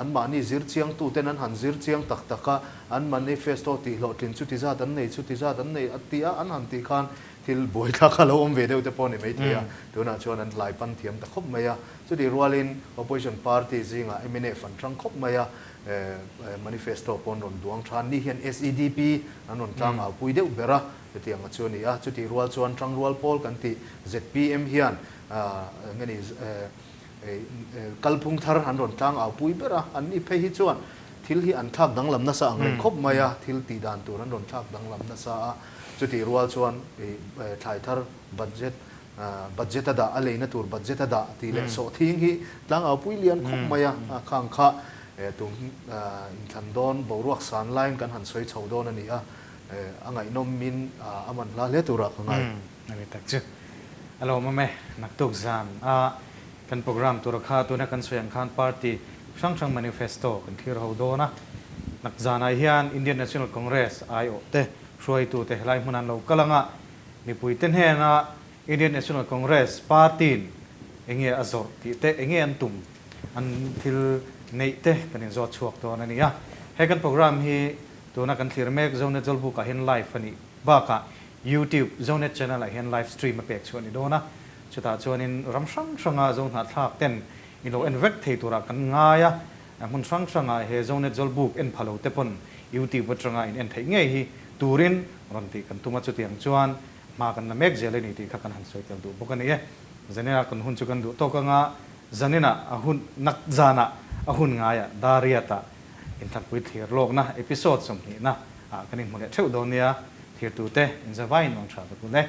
anmahni zir chiangtuten an han zir chiang tak tak a, an manifesto tih hlawhtlin chuti zat an nei, chuti zat an nei a tih a, an han tih khan thil buaithlak a lo awm ve deuh te pawh a ni maithei a, tunah chuan an hlai pan thiam ta khawp mai a. Chutih rualin opposition party zingah mnf an hrang khawp mai a, Manifesto pawh an rawn duang tha. Ni hian SEDP an rawn tlang au pui deuh ber a, hetiang a chu a ni a. Chutih rual chuan Tangrual pawl kan tih zpm hian eng nge ni kalphung thar an rawn tlang au pui ber a. An ni phei hi chuan thil hi an thlak danglam nasa ang reng khawp mai a, thil tih dan tur an rawn thlak danglam nasa a. Chutih rual chuan thlai thar budget Budget a dah, a leina tur budget a dah tih leh sawhthing hi tlangau pui lian khawp mai a, khang kha tun inthlan dawn boruak san laiin kan han sawi chho dawn a ni a, a ngaihnawmin a man hla hle turah ka ngai.
A ni tak chu. A lo awm e, naktuk zan a kan program tura kha tuna kan sawi ang khan party hrang hrang manifesto kan thlir ho dawn a, nak zanah hian Indian National Congress aiawh te hruaitute helai hmun an lo kal ang a, Mipuite hnena Indian National Congress party-in enge a zawrh tih te, enge an tum, an thil neih te kan inzawt chhuak dawn a ni a. He kan program hi tuna kan thlir mek Zonet Zawlbuk-ah hian live a nih bakah YouTube Zonet channel-ah hian live stream a pek chhuah a ni dawn a. Chutah chuanin ram hrang hranga Zohnahthlak ten in lo en vek thei turah kan ngai a. Hmun hrang hrangah he Zonet Zawlbuk en pha lo te pawn YouTube atanga in en theih ngei hi turin rawn tih kan tum a, chutiang chuan hma kan la mek zel a ni tih kha kan han sawi tel duh bawk a ni e. Zaninah kan hun chu kan duh tawk anga zaninah a hun nak zanah a hun ngaiah Dariat-ah inthanpui thlir lawkna episode 20 na ah kan inhmu leh theuh dawn nia, thirtute inzavaiin awm tha vek u le.